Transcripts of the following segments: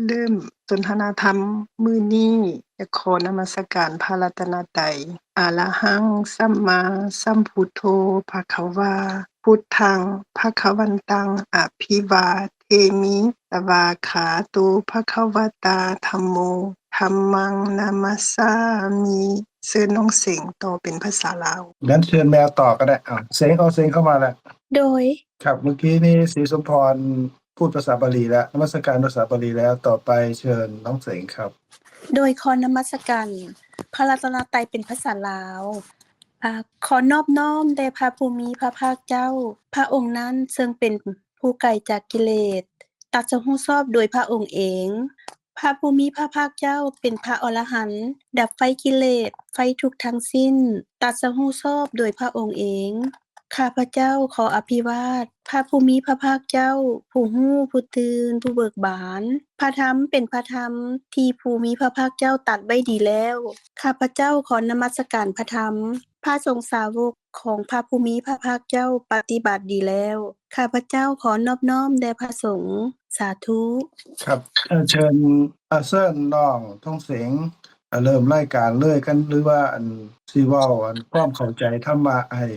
ເລີ່ມສົນທະນາທຳມື້ນີ້ ຢາກຂໍນະມັດສະການພະລັດຕະນະໄຕ. ອະລະຫັງ ສຳມາສຳພຸດໂທ ພະຄະວາ ພຸດທັງ ພະຄະວັນຕັງ ອະພິວາເທມິ ສະວາຄາໂຕ ພະຄະວະຕາ ທຳໂມ ທຳມັງ ນະມັດສາມິ. ເຊີນນ້ອງເສັງຕໍ່ເປັນພາສາລາວ. ນັ້ນເຊີນແມວຕໍ່ກໍໄດ້. ເອົາ ເສັງ ເອົາ ເສັງເຂົ້າມາແລ້ວ. ໂດຍ ຄັບ ເມື່ອກີ້ນີ້ສີສົມພອນ ພູດພາສາບາລີແລ້ວ ນະມັດສະການພາສາບາລີແລ້ວ. ຕໍ່ໄປເຊີນນ້ອງເສັງຄັບ. ໂດຍຂໍນະມັດສະການພະລັດຕະນະໄຕເປັນພາສາລາວ. ອາ ຂໍນອບນ້ອມແດ່ພະຜູ້ມີພະພາກເຈົ້າ, ພະອົງນັ້ນເຊິ່ງເປັນຜູ້ໄກຈາກກິເລດ, ຕັດສະຮູ້ຊອບໂດຍພະອົງເອງ. ພະຜູ້ມີພະພາກເຈົ້າເປັນພະອໍລະຫັນ, ດັບໄຟກິເລດ, ໄຟທຸກທັງສິ້ນ, ຕັດສະຮູ້ຊອບໂດຍພະອົງເອງ. ຂ້າພະເຈົ້າຂໍອະພິວາດພະຜູ້ມີພະພາກເຈົ້າ, ຜູ້ຮູ້, ຜູ້ຕື່ນ, ຜູ້ເບີກບານ. ພະທຳເປັນພະທຳທີ່ຜູ້ມີພະພາກເຈົ້າຕັດໄວ້ດີແລ້ວ. ຂ້າພະເຈົ້າຂໍນະມັດສະການພະທຳ. ພະສົງສາວົກຂອງພະຜູ້ມີພະພາກເຈົ້າປະຕິບັດດີແລ້ວ. ຂ້າພະເຈົ້າຂໍນອບນ້ອມແດ່ພະສົງ. ສາທຸ. ຄັບ ເອີ ເຊີນ ອາ ເຊີນນ້ອງທອງເສັງ ອາ ເລີ່ມລາຍການເລີຍກັນ ຫຼືວ່າ ອັນ ຊິເວົ້າ ອັນ ຄວາມເຂົ້າໃຈທຳມະໃຫ້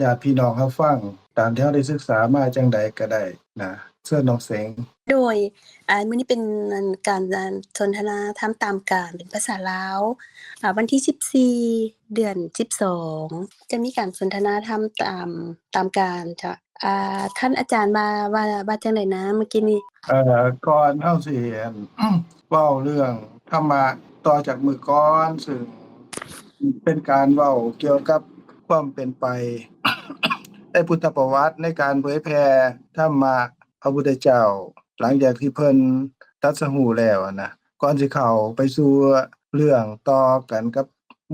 ຍາດພີ່ນ້ອງເຮົາຟັງ ຕາມທີ່ເຮົາໄດ້ສຶກສາມາຈັ່ງໃດກໍໄດ້ນະ. ເຊີນນ້ອງເສັງ. ໂດຍ ອາ ມື້ນີ້ເປັນ ອັນ ການ ອັນ ສົນທະນາທຳຕາມການເປັນພາສາລາວ ອາ ວັນທີສິບສີ່ ເດືອນສິບສອງ ຈະມີການສົນທະນາທຳຕາມ ຕາມການເຈົ້າ. ອາ ທ່ານອາຈານວ່າ ວ່າ ວ່າຈັ່ງໃດນະເມື່ອກີ້ນີ້? ເອີ ກ່ອນເຮົາຊິ ອັນ ເວົ້າເລື່ອງທຳມະຕໍ່ຈາກມື້ກ່ອນ ຊຶ່ງເປັນການເວົ້າກ່ຽວກັບຄວາມເປັນໄປໃນພຸດທະປະຫວັດ ໃນການເຜີຍແຜ່ທຳມະພະພຸດທະເຈົ້າ ຫຼັງຈາກທີ່ເພິ່ນຕັດສະຮູ້ແລ້ວນະ. ກ່ອນຊິເຂົ້າໄປສູ່ເລື່ອງຕໍ່ກັນກັບ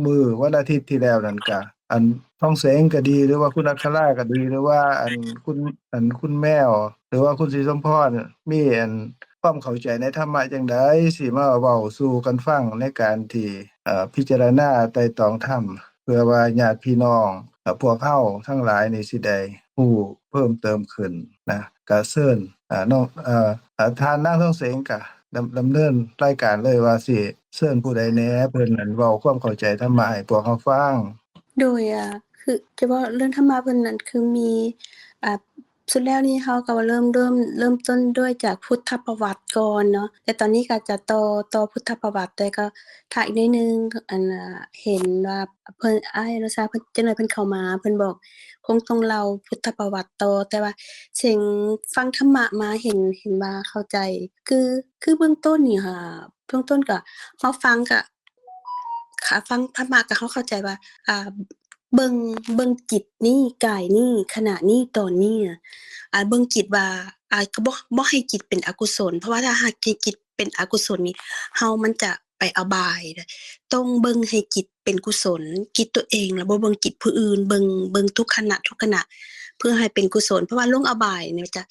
ມື້ວັນອາທິດທີ່ແລ້ວນັ້ນກະ ອັນ ທອງເສັງກໍດີ ຫຼືວ່າຄຸນອັກຂະລາກໍດີ ຫຼືວ່າ ອັນ ຄຸນ ອັນ ຄຸນແມວ ຫຼືວ່າຄຸນສີສົມພອນ ມີ ອັນ ຄວາມເຂົ້າໃຈໃນທຳມະຈັ່ງໃດ ຊິມາເວົ້າສູ່ກັນຟັງໃນການທີ່ ເອີ ພິຈາລະນາໄຕ່ຕອງທຳ ເພື່ອວ່າຍາດພີ່ນ້ອງ ເອີ ພວກເຮົາທັງຫຼາຍນີ້ຊິໄດ້ຮູ້ເພີ່ມເຕີມຂຶ້ນນະ. ກະເຊີນ ເອີ ນ້ອງ ເອີ ທ່ານນາງທອງເສັງກະ ດຳ ດຳເນີນລາຍການເລີຍວ່າຊິເຊີນຜູ້ໃດແດ່ ເພິ່ນ ອັນ ເວົ້າຄວາມເຂົ້າໃຈທຳມະໃຫ້ພວກເຮົາຟັງ. ໂດຍ ອາ ຄືຈະເວົ້າເລື່ອງທຳມະເພິ່ນນັ້ນ ຄືມີ ອາ ສຸດແລ້ວນີ້ເຮົາກໍເລີ່ມ ເລີ່ມ ເລີ່ມຕົ້ນດ້ວຍຈາກພຸດທະປະຫວັດກ່ອນເນາະ ແຕ່ຕອນນີ້ກໍຈະຕໍ່ ຕໍ່ພຸດທະປະຫວັດ ແຕ່ກໍຖ້າອີກໜ້ອຍໜຶ່ງ ອັນ ເຫັນວ່າເພິ່ນ ອ້າຍອະນຸຊາ ເພິ່ນ ຈັກໜ້ອຍເພິ່ນເຂົ້າມາ ເພິ່ນບອກ ຄົງຕ້ອງເລົ່າພຸດທະປະຫວັດຕໍ່ ແຕ່ວ່າເສັງຟັງທຳມະມາເຫັນ ເຫັນວ່າເຂົ້າໃຈ ຄື ຄືເບື້ອງຕົ້ນນີ້ ອາ ເບື້ອງຕົ້ນກໍເຮົາຟັງກໍ ອາ ຟັງທຳມະກໍເຮົາເຂົ້າໃຈວ່າ ອາ ເບິ່ງ ເບິ່ງຈິດນີ້ ກາຍນີ້ ຂະນະນີ້ ຕອນນີ້ ອາ ເບິ່ງຈິດວ່າ ອາ ກໍບໍ່ ບໍ່ໃຫ້ຈິດເປັນອະກຸສົນ ເພາະວ່າຖ້າຫາກໃຫ້ຈິດເປັນອະກຸສົນນີ້ ເຮົາມັນຈະໄປອະບາຍ. ຕ້ອງເບິ່ງໃຫ້ຈິດເປັນກຸສົນ ຈິດຕົວເອງ ແລ້ວບໍ່ເບິ່ງຈິດຜູ້ອື່ນ ເບິ່ງ ເບິ່ງທຸກຂະນະ ທຸກຂະນະ ເພື່ອໃຫ້ເປັນກຸສົນ ເພາະວ່າລົງອະບາຍນີ້ຈະ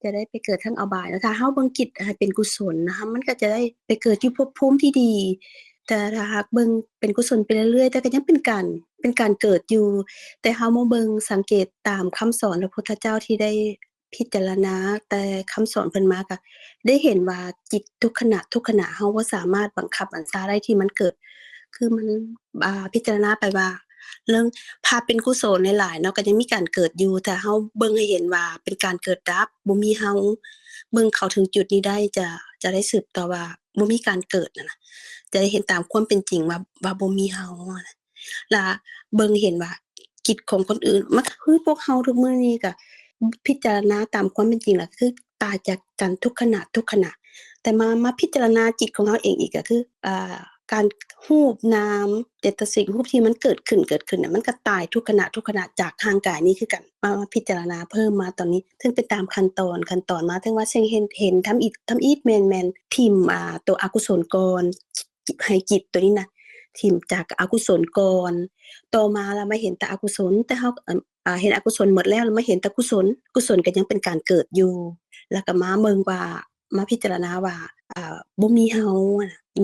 ຈະໄດ້ໄປເກີດທາງອະບາຍ ແລ້ວຖ້າເຮົາເບິ່ງຈິດໃຫ້ເປັນກຸສົນນະ ມັນກໍຈະໄດ້ໄປເກີດຢູ່ພົບພູມທີ່ດີ. ແຕ່ຖ້າຫາກເບິ່ງເປັນກຸສົນໄປເລື້ອຍໆ ແຕ່ກໍຍັງເປັນການ ເປັນການເກີດຢູ່ ແຕ່ເຮົາມາເບິ່ງສັງເກດຕາມຄຳສອນພະພຸດທະເຈົ້າທີ່ໄດ້ພິຈາລະນາແຕ່ຄຳສອນເພິ່ນມາ ກໍໄດ້ເຫັນວ່າຈິດທຸກຂະນະ ທຸກຂະນະ ເຮົາບໍ່ສາມາດບັງຄັບບັນຊາໄດ້ທີ່ມັນເກີດ ຄືມັນ ອ່າ ພິຈາລະນາໄປວ່າ ເລື່ອງພາບເປັນກຸສົນຫຼາຍໆເນາະ ກໍຍັງມີການເກີດຢູ່ ແຕ່ເຮົາເບິ່ງໃຫ້ເຫັນວ່າເປັນການເກີດດັບ ບໍ່ມີເຮົາ ເບິ່ງເຂົ້າເຖິງຈຸດນີ້ໄດ້ ຈະ ຈະໄດ້ສືບຕໍ່ວ່າບໍ່ມີການເກີດຫັ້ນນະ ຈະໄດ້ເຫັນຕາມຄວາມເປັນຈິງວ່າ ວ່າບໍ່ມີເຮົາຫັ້ນນະ ລະເບິ່ງເຫັນວ່າຈິດຂອງຄົນອື່ນ ມັນຄືພວກເຮົາທຸກມື້ນີ້ກະພິຈາລະນາຕາມຄວາມເປັນຈິງລະຄືຕາຍຈາກກັນທຸກຂະນະ ທຸກຂະນະ ແຕ່ມາ ມາພິຈາລະນາຈິດຂອງເຮົາເອງອີກກະຄື ອ່າ ການຮູບນາມເຈດຕະສິກຮູບທີ່ມັນເກີດຂຶ້ນ ເກີດຂຶ້ນນະ ມັນກະຕາຍທຸກຂະນະ ທຸກຂະນະຈາກຮ່າງກາຍນີ້ຄືກັນ ມາ ມາພິຈາລະນາເພີ່ມມາຕອນນີ້ ເຊິ່ງເປັນຕາມຂັ້ນຕອນ ຂັ້ນຕອນມາ ເຖິງວ່າເຊິ່ງເຫັນ ເຫັນທຳອິດ ທຳອິດແມ່ນ ແມ່ນຖິ້ມ ອ່າ ໂຕອະກຸສົນກ່ອນ ໃຫ້ຈິດໂຕນີ້ນະ ຖິ້ມຈາກອະກຸສົນກ່ອນ ຕໍ່ມາລະມາເຫັນແຕ່ອະກຸສົນ ແຕ່ເຮົາ ເອີ ເຫັນອະກຸສົນໝົດແລ້ວ ລະມາເຫັນແຕ່ກຸສົນ ກຸສົນກໍຍັງເປັນການເກີດຢູ່ ລະກະມາເບິ່ງວ່າ ມາພິຈາລະນາວ່າ ອາ ບໍ່ມີເຮົາ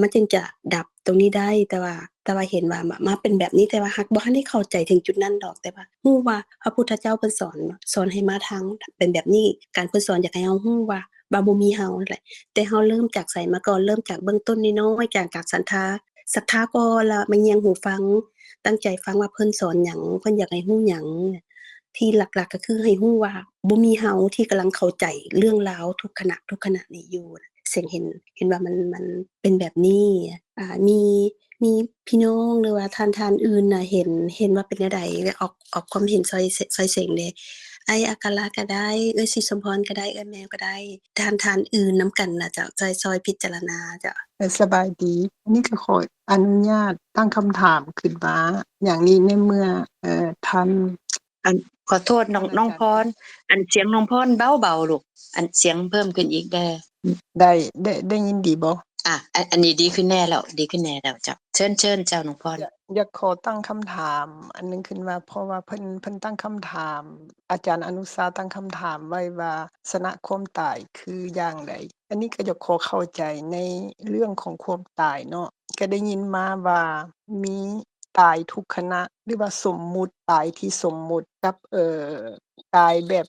ມັນຈຶ່ງຈະດັບຕົງນີ້ໄດ້ ແຕ່ວ່າ ແຕ່ວ່າເຫັນວ່າມາ ມາເປັນແບບນີ້ ແຕ່ວ່າຫາກບໍ່ທັນໄດ້ເຂົ້າໃຈເຖິງຈຸດນັ້ນດອກ ແຕ່ວ່າຮູ້ວ່າພະພຸດທະເຈົ້າເພິ່ນສອນ ສອນໃຫ້ມາທາງເປັນແບບນີ້ ການເພິ່ນສອນຢາກໃຫ້ເຮົາຮູ້ວ່າ ວ່າບໍ່ມີເຮົານັ້ນແຫຼະ. ແຕ່ເຮົາເລີ່ມຈາກໃສມາກ່ອນ? ເລີ່ມຈາກເບື້ອງຕົ້ນນ້ອຍໆ ຈາກ ຈາກສັດທາ, ສັດທາກ່ອນ ແລ້ວມາຍ່ຽງຫູຟັງ, ຕັ້ງໃຈຟັງວ່າເພິ່ນສອນຫຍັງ, ເພິ່ນຢາກໃຫ້ຮູ້ຫຍັງ. ທີ່ຫຼັກໆ ກໍຄືໃຫ້ຮູ້ວ່າບໍ່ມີເຮົາທີ່ກຳລັງເຂົ້າໃຈເລື່ອງລາວທຸກຂະນະ, ທຸກຂະນະນີ້ຢູ່. ເສັງເຫັນ, ເຫັນວ່າມັນ, ມັນເປັນແບບນີ້. ອ່າ ມີ, ມີພີ່ນ້ອງ ຫຼືວ່າທ່ານ, ທ່ານອື່ນນະ ເຫັນ, ເຫັນວ່າເປັນແນວໃດ? ອອກ, ອອກຄວາມເຫັນຊ່ອຍ, ຊ່ອຍເສັງແດ່. ອ້າຍອັກຄະລະກໍໄດ້, ເອື້ອຍສີສົມພອນກໍໄດ້, ເອື້ອຍແມວກໍໄດ້, ທ່ານ, ທ່ານອື່ນນຳກັນນະເຈົ້າ, ຊ່ອຍ, ຊ່ອຍພິຈາລະນາເຈົ້າ. ເອີ ສະບາຍດີ. ອັນນີ້ກໍຂໍອະນຸຍາດຕັ້ງຄຳຖາມຂຶ້ນມາຢ່າງນີ້ ໃນເມື່ອ ເອີ ທ່ານ ອັນ ຂໍໂທດນ້ອງ, ນ້ອງພອນ, ອັນ ສຽງນ້ອງພອນເບົາໆ ລູກ, ອັນ ສຽງເພີ່ມຂຶ້ນອີກແດ່. ໄດ້, ໄດ້, ໄດ້ຍິນດີບໍ່? ອ່າ ອັນ, ອັນນີ້ດີຂຶ້ນແດ່ແລ້ວ, ດີຂຶ້ນແດ່ແລ້ວເຈົ້າ. ເຊີນ, ເຊີນເຈົ້ານ້ອງພອນ. ຢາກ, ຢາກຂໍຕັ້ງຄຳຖາມອັນໜຶ່ງຂຶ້ນວ່າ, ເພາະວ່າເພິ່ນ, ເພິ່ນຕັ້ງຄຳຖາມ, ອາຈານອະນຸຊາຕັ້ງຄຳຖາມໄວ້ວ່າ ຊະນະຄວາມຕາຍຄືຢ່າງໃດ? ອັນນີ້ກໍຢາກຂໍເຂົ້າໃຈໃນເລື່ອງຂອງຄວາມຕາຍເນາະ. ກໍໄດ້ຍິນມາວ່າມີຕາຍທຸກຂະນະ ຫຼືວ່າສົມມຸດ, ຕາຍທີ່ສົມມຸດກັບ ເອີ ຕາຍແບບ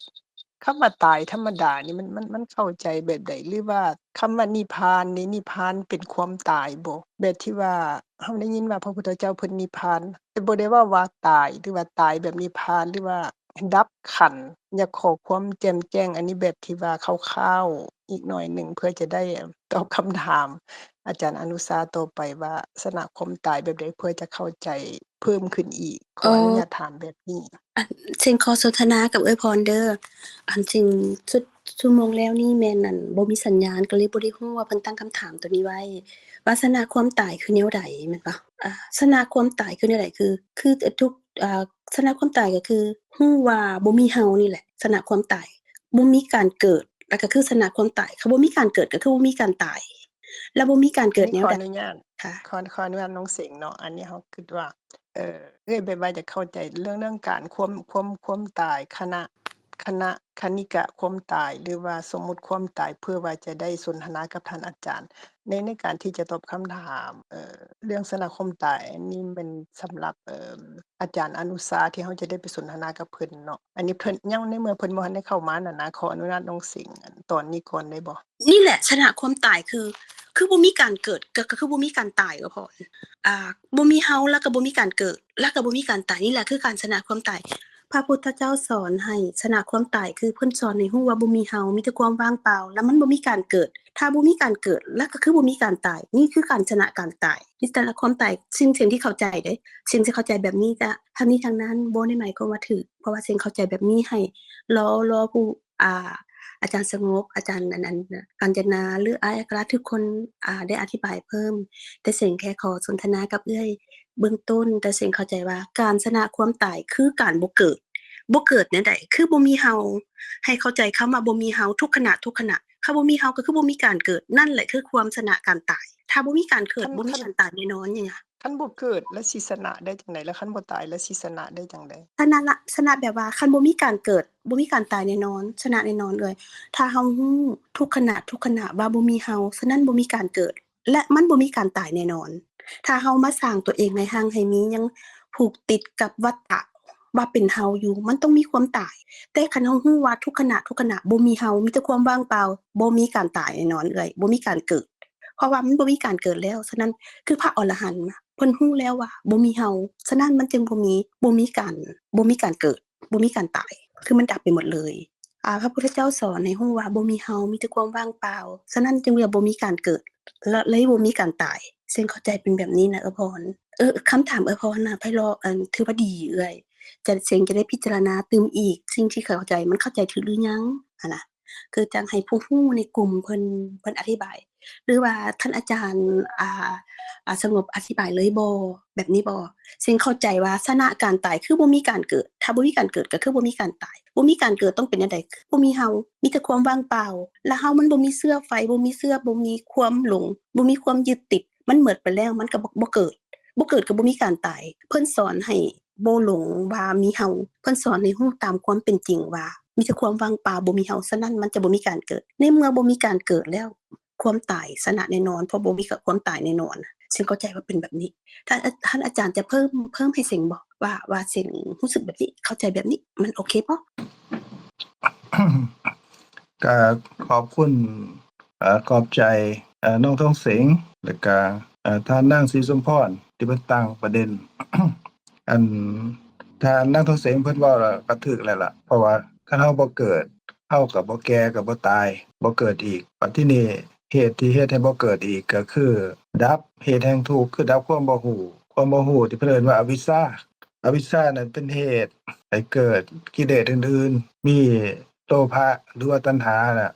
ຄຳວ່າຕາຍທຳມະດານີ້ ມັນ, ມັນ, ມັນເຂົ້າໃຈແບບໃດ? ຫຼືວ່າຄຳວ່ານິບພານນີ້, ນິບພານເປັນຄວາມຕາຍບໍ່? ແບບທີ່ວ່າເຮົາໄດ້ຍິນວ່າພະພຸດທະເຈົ້າເພິ່ນນິບພານ, ແຕ່ບໍ່ໄດ້ເວົ້າວ່າຕາຍ ຫຼືວ່າຕາຍແບບນິບພານ ຫຼືວ່າດັບຂັນ. ຢາກຂໍຄວາມແຈ່ມແຈ້ງອັນນີ້ ແບບທີ່ວ່າຄ່າວໆ ອີກໜ້ອຍໜຶ່ງ ເພື່ອຈະໄດ້ຕອບຄຳຖາມອາຈານອະນຸຊາຕໍ່ໄປວ່າ ລັກສະນະຄວາມຕາຍແບບໃດ ເພື່ອຈະເຂົ້າໃຈເພີ່ມຂຶ້ນອີກ. ຂໍອະນຸຍາດຖາມແບບນີ້. ອັນ ເສັງຂໍສົນທະນາກັບເອື້ອຍພອນເດີ້. ອັນ ເສັງຊຸດ ຊຸມໂມງແລ້ວນີ້ແມ່ນ ອັນ ບໍ່ມີສັນຍານ ກໍເລີຍບໍ່ໄດ້ຮູ້ວ່າເພິ່ນຕັ້ງຄຳຖາມໂຕນີ້ໄວ້ ວ່າລັກສະນະຄວາມຕາຍຄືແນວໃດ ແມ່ນບໍ່? ອາ ລັກສະນະຄວາມຕາຍຄືແນວໃດ? ຄື ຄື ເອີ ທຸກ ອາ ລັກສະນະຄວາມຕາຍກໍຄືຮູ້ວ່າບໍ່ມີເຮົານີ້ແຫຼະ ລັກສະນະຄວາມຕາຍ. ບໍ່ມີການເກີດ ແລ້ວກໍຄືລັກສະນະຄວາມຕາຍ. ຄັນບໍ່ມີການເກີດກໍຄືບໍ່ມີການຕາຍ ແລ້ວບໍ່ມີການເກີດແນວໃດ? ຂໍອະນຸຍາດ ຄ່ະ ຂໍ ຂໍອະນຸຍາດນ້ອງເສັງເນາະ. ອັນນີ້ເຮົາຄິດວ່າ ເອີ ເອື້ອຍແບບວ່າຈະເຂົ້າໃຈເລື່ອງ ເລື່ອງການຄວາມ ຄວາມ ຄວາມຕາຍ ຄະນະ ຄະນະ ຄະນິກະຄວາມຕາຍ ຫຼືວ່າສົມມຸດຄວາມຕາຍ ເພື່ອວ່າຈະໄດ້ສົນທະນາກັບທ່ານອາຈານ ໃນ ໃນການທີ່ຈະຕອບຄຳຖາມ ເອີ ເລື່ອງລັກສະນະຄວາມຕາຍ. ອັນນີ້ແມ່ນສຳລັບ ເອີ ອາຈານອະນຸຊາ ທີ່ເຮົາຈະໄດ້ໄປສົນທະນາກັບເພິ່ນເນາະ. ອັນນີ້ເພິ່ນ ຍັງ ໃນເມື່ອເພິ່ນບໍ່ທັນໄດ້ເຂົ້າມານັ້ນນະ ຂໍອະນຸຍາດນ້ອງເສັງ ອັນ ຕອນນີ້ກ່ອນໄດ້ບໍ່? ນີ້ແຫຼະ ລັກສະນະຄວາມຕາຍຄື ຄືບໍ່ມີການເກີດ ກໍ ກໍຄືບໍ່ມີການຕາຍ ກໍພໍ ອາ ບໍ່ມີເຮົາ ແລ້ວກໍບໍ່ມີການເກີດ ແລ້ວກໍບໍ່ມີການຕາຍ. ນີ້ແຫຼະຄືການລັກສະນະຄວາມຕາຍ. ພະພຸດທະເຈົ້າສອນໃຫ້ລັກສະນະຄວາມຕາຍ ຄືເພິ່ນສອນໃຫ້ຮູ້ວ່າບໍ່ມີເຮົາ ມີແຕ່ຄວາມວ່າງເປົ່າ ແລ້ວມັນບໍ່ມີການເກີດ. ຖ້າບໍ່ມີການເກີດ ແລ້ວກໍຄືບໍ່ມີການຕາຍ. ນີ້ຄືການຊະນະການຕາຍ. ນີ້ແຕ່ລະຄວາມຕາຍ ເສັງ ເສັງທີ່ເຂົ້າໃຈເດ້ ເສັງຊິເຂົ້າໃຈແບບນີ້. ແຕ່ທັງນີ້ທັງນັ້ນບໍ່ໄດ້ໝາຍຄວາມວ່າຖືກ ເພາະວ່າເສັງເຂົ້າໃຈແບບນີ້ ໃຫ້ລໍ ລໍຜູ້ ອ່າ ອາຈານສະຫງົບ ອາຈານ ອັນ ອັນ ການຈະນາ ຫຼື ອ້າຍອັກຄະລະ ທຸກຄົນ ອ່າ ໄດ້ອະທິບາຍເພີ່ມ. ແຕ່ເສັງແຄ່ຂໍສົນທະນາກັບເອື້ອຍເບື້ອງຕົ້ນ. ແຕ່ເສັງເຂົ້າໃຈວ່າການຊະນະຄວາມຕາຍຄືການບໍ່ເກີດ. ບໍ່ເກີດແນວໃດ? ຄືບໍ່ມີເຮົາ. ໃຫ້ເຂົ້າໃຈຄຳວ່າບໍ່ມີເຮົາ ທຸກຂະນະ ທຸກຂະນະ. ຄັນບໍ່ມີເຮົາກໍຄືບໍ່ມີການເກີດ. ນັ້ນແຫຼະຄືຄວາມຊະນະການຕາຍ. ຖ້າບໍ່ມີການເກີດ ບໍ່ມີການຕາຍແນ່ນອນ. ຄັນບໍ່ເກີດແລ້ວຊິຊະນະໄດ້ຈັ່ງໃດ? ແລ້ວຄັນບໍ່ຕາຍແລ້ວຊິຊະນະໄດ້ຈັ່ງໃດ? ຊະນະລະ ຊະນະແບບວ່າ ຄັນບໍ່ມີການເກີດ ບໍ່ມີການຕາຍແນ່ນອນ ຊະນະແນ່ນອນເອື້ອຍ. ຖ້າເຮົາຮູ້ທຸກຂະນະ ທຸກຂະນະວ່າບໍ່ມີເຮົາ, ສະນັ້ນບໍ່ມີການເກີດ ແລະ ມັນບໍ່ມີການຕາຍແນ່ນອນ. ຖ້າເຮົາມາສ້າງຕົວເອງໃຫ້ຮັ່ງໃຫ້ມີ ຍັງຜູກຕິດກັບວັດຕະວ່າເປັນເຮົາຢູ່, ມັນຕ້ອງມີຄວາມຕາຍ. ແຕ່ຄັນເຮົາຮູ້ວ່າທຸກຂະນະ ທຸກຂະນະບໍ່ມີເຮົາ, ມີແຕ່ຄວາມວ່າງເປົ່າ, ບໍ່ມີການຕາຍແນ່ນອນເອື້ອຍ, ບໍ່ມີການເກີດ. ເພາະວ່າມັນບໍ່ມີການເກີດແລ້ວ. ສະນັ້ນ ຄືພະອໍລະຫັນນະ ເພິ່ນຮູ້ແລ້ວວ່າບໍ່ມີເຮົາ, ສະນັ້ນມັນຈຶ່ງບໍ່ມີ, ບໍ່ມີການ, ບໍ່ມີການເກີດ, ບໍ່ມີການຕາຍ, ຄືມັນດັບໄປໝົດເລີຍ. ອາ, ພະພຸດທະເຈົ້າສອນໃຫ້ຮູ້ວ່າບໍ່ມີເຮົາ, ມີແຕ່ຄວາມວ່າງເປົ່າ, ສະນັ້ນຈຶ່ງວ່າບໍ່ມີການເກີດ ແລະ ເລີຍບໍ່ມີການຕາຍ. ເສັງເຂົ້າໃຈເປັນແບບນີ້ນະ ເອື້ອຍພອນ. ເອີ ຄຳຖາມເອື້ອຍພອນນະ ໄພເລາະ, ອັນ ຖືວ່າດີເອື້ອຍ. ຈະ, ເສັງຈະໄດ້ພິຈາລະນາຕື່ມອີກ, ສິ່ງທີ່ເຂົ້າໃຈ ມັນເຂົ້າໃຈຖືກຫຼືຍັງຫັ້ນນະ. ຄືຈັ່ງໃຫ້ຜູ້ຮູ້ໃນກຸ່ມເພິ່ນ, ເພິ່ນອະທິບາຍ ຫຼືວ່າທ່ານອາຈານ ອາ, ອາ, ສະຫງົບອະທິບາຍເລີຍບໍ່? ແບບນີ້ບໍ່? ເສັງເຂົ້າໃຈວ່າຊະນະການຕາຍຄືບໍ່ມີການເກີດ, ຖ້າບໍ່ມີການເກີດກໍຄືບໍ່ມີການຕາຍ. ບໍ່ມີການເກີດຕ້ອງເປັນແນວໃດ? ຄືບໍ່ມີເຮົາ, ມີແຕ່ຄວາມວ່າງເປົ່າ, ແລ້ວເຮົາມັນບໍ່ມີເຊື້ອໄຟ, ບໍ່ມີເຊື້ອ, ບໍ່ມີຄວາມຫຼົງ, ບໍ່ມີຄວາມຍຶດຕິດ, ມັນໝົດໄປແລ້ວ, ມັນກໍບໍ່, ບໍ່ເກີດ. ບໍ່ເກີດກໍບໍ່ມີການຕາຍ. ເພິ່ນສອນໃຫ້ບໍ່ຫຼົງວ່າມີເຮົາ, ເພິ່ນສອນໃຫ້ຮູ້ຕາມຄວາມເປັນຈິງວ່າມີແຕ່ຄວາມວ່າງເປົ່າ, ບໍ່ມີເຮົາ, ສະນັ້ນມັນຈະບໍ່ມີການເກີດ. ໃນເມື່ອບໍ່ມີການເກີດແລ້ວ, ຄວາມຕາຍຊະນະແນ່ນອນ, ເພາະບໍ່ມີຄວາມຕາຍແນ່ນອນ. ເສັງເຂົ້າໃຈວ່າເປັນແບບນີ້. ທ່ານ, ທ່ານອາຈານຈະເພີ່ມ, ເພີ່ມໃຫ້ເສັງບໍ່? ວ່າ, ວ່າເສັງຮູ້ສຶກແບບນີ້, ເຂົ້າໃຈແບບນີ້, ມັນໂອເຄບໍ່? ກ ກໍຂອບຄຸນ ເອີ ຂອບໃຈ ເອີ ນ້ອງທອງເສງ ແລ້ວກະ ເອີ ທ່ານນາງສີສົມພອນ ທີ່ເພິ່ນຕັ້ງປະເດັນ ອັນທ່ານນາງທອງເສງເພິ່ນເວົ້າແລ້ວກໍຖືກແລ້ວລະ ເພາະວ່າຄັນເຮົາບໍ່ເກີດ ເຮົາກໍບໍ່ແກ່ ກໍບໍ່ຕາຍ ບໍ່ເກີດອີກ. ບັດທີນີ້ ເຫດທີ່ເຮັດໃຫ້ບໍ່ເກີດອີກກໍຄືດັບເຫດແຫ່ງທຸກ ຄືດັບຄວາມບໍ່ຮູ້ ຄວາມບໍ່ຮູ້ທີ່ເພິ່ນເອີ້ນວ່າອະວິຊຊາ. ອະວິຊຊານັ້ນເປັນເຫດໃຫ້ເກີດກິເລດອື່ນໆ ມີໂລພະ ຫຼືວ່າຕັນຫານະ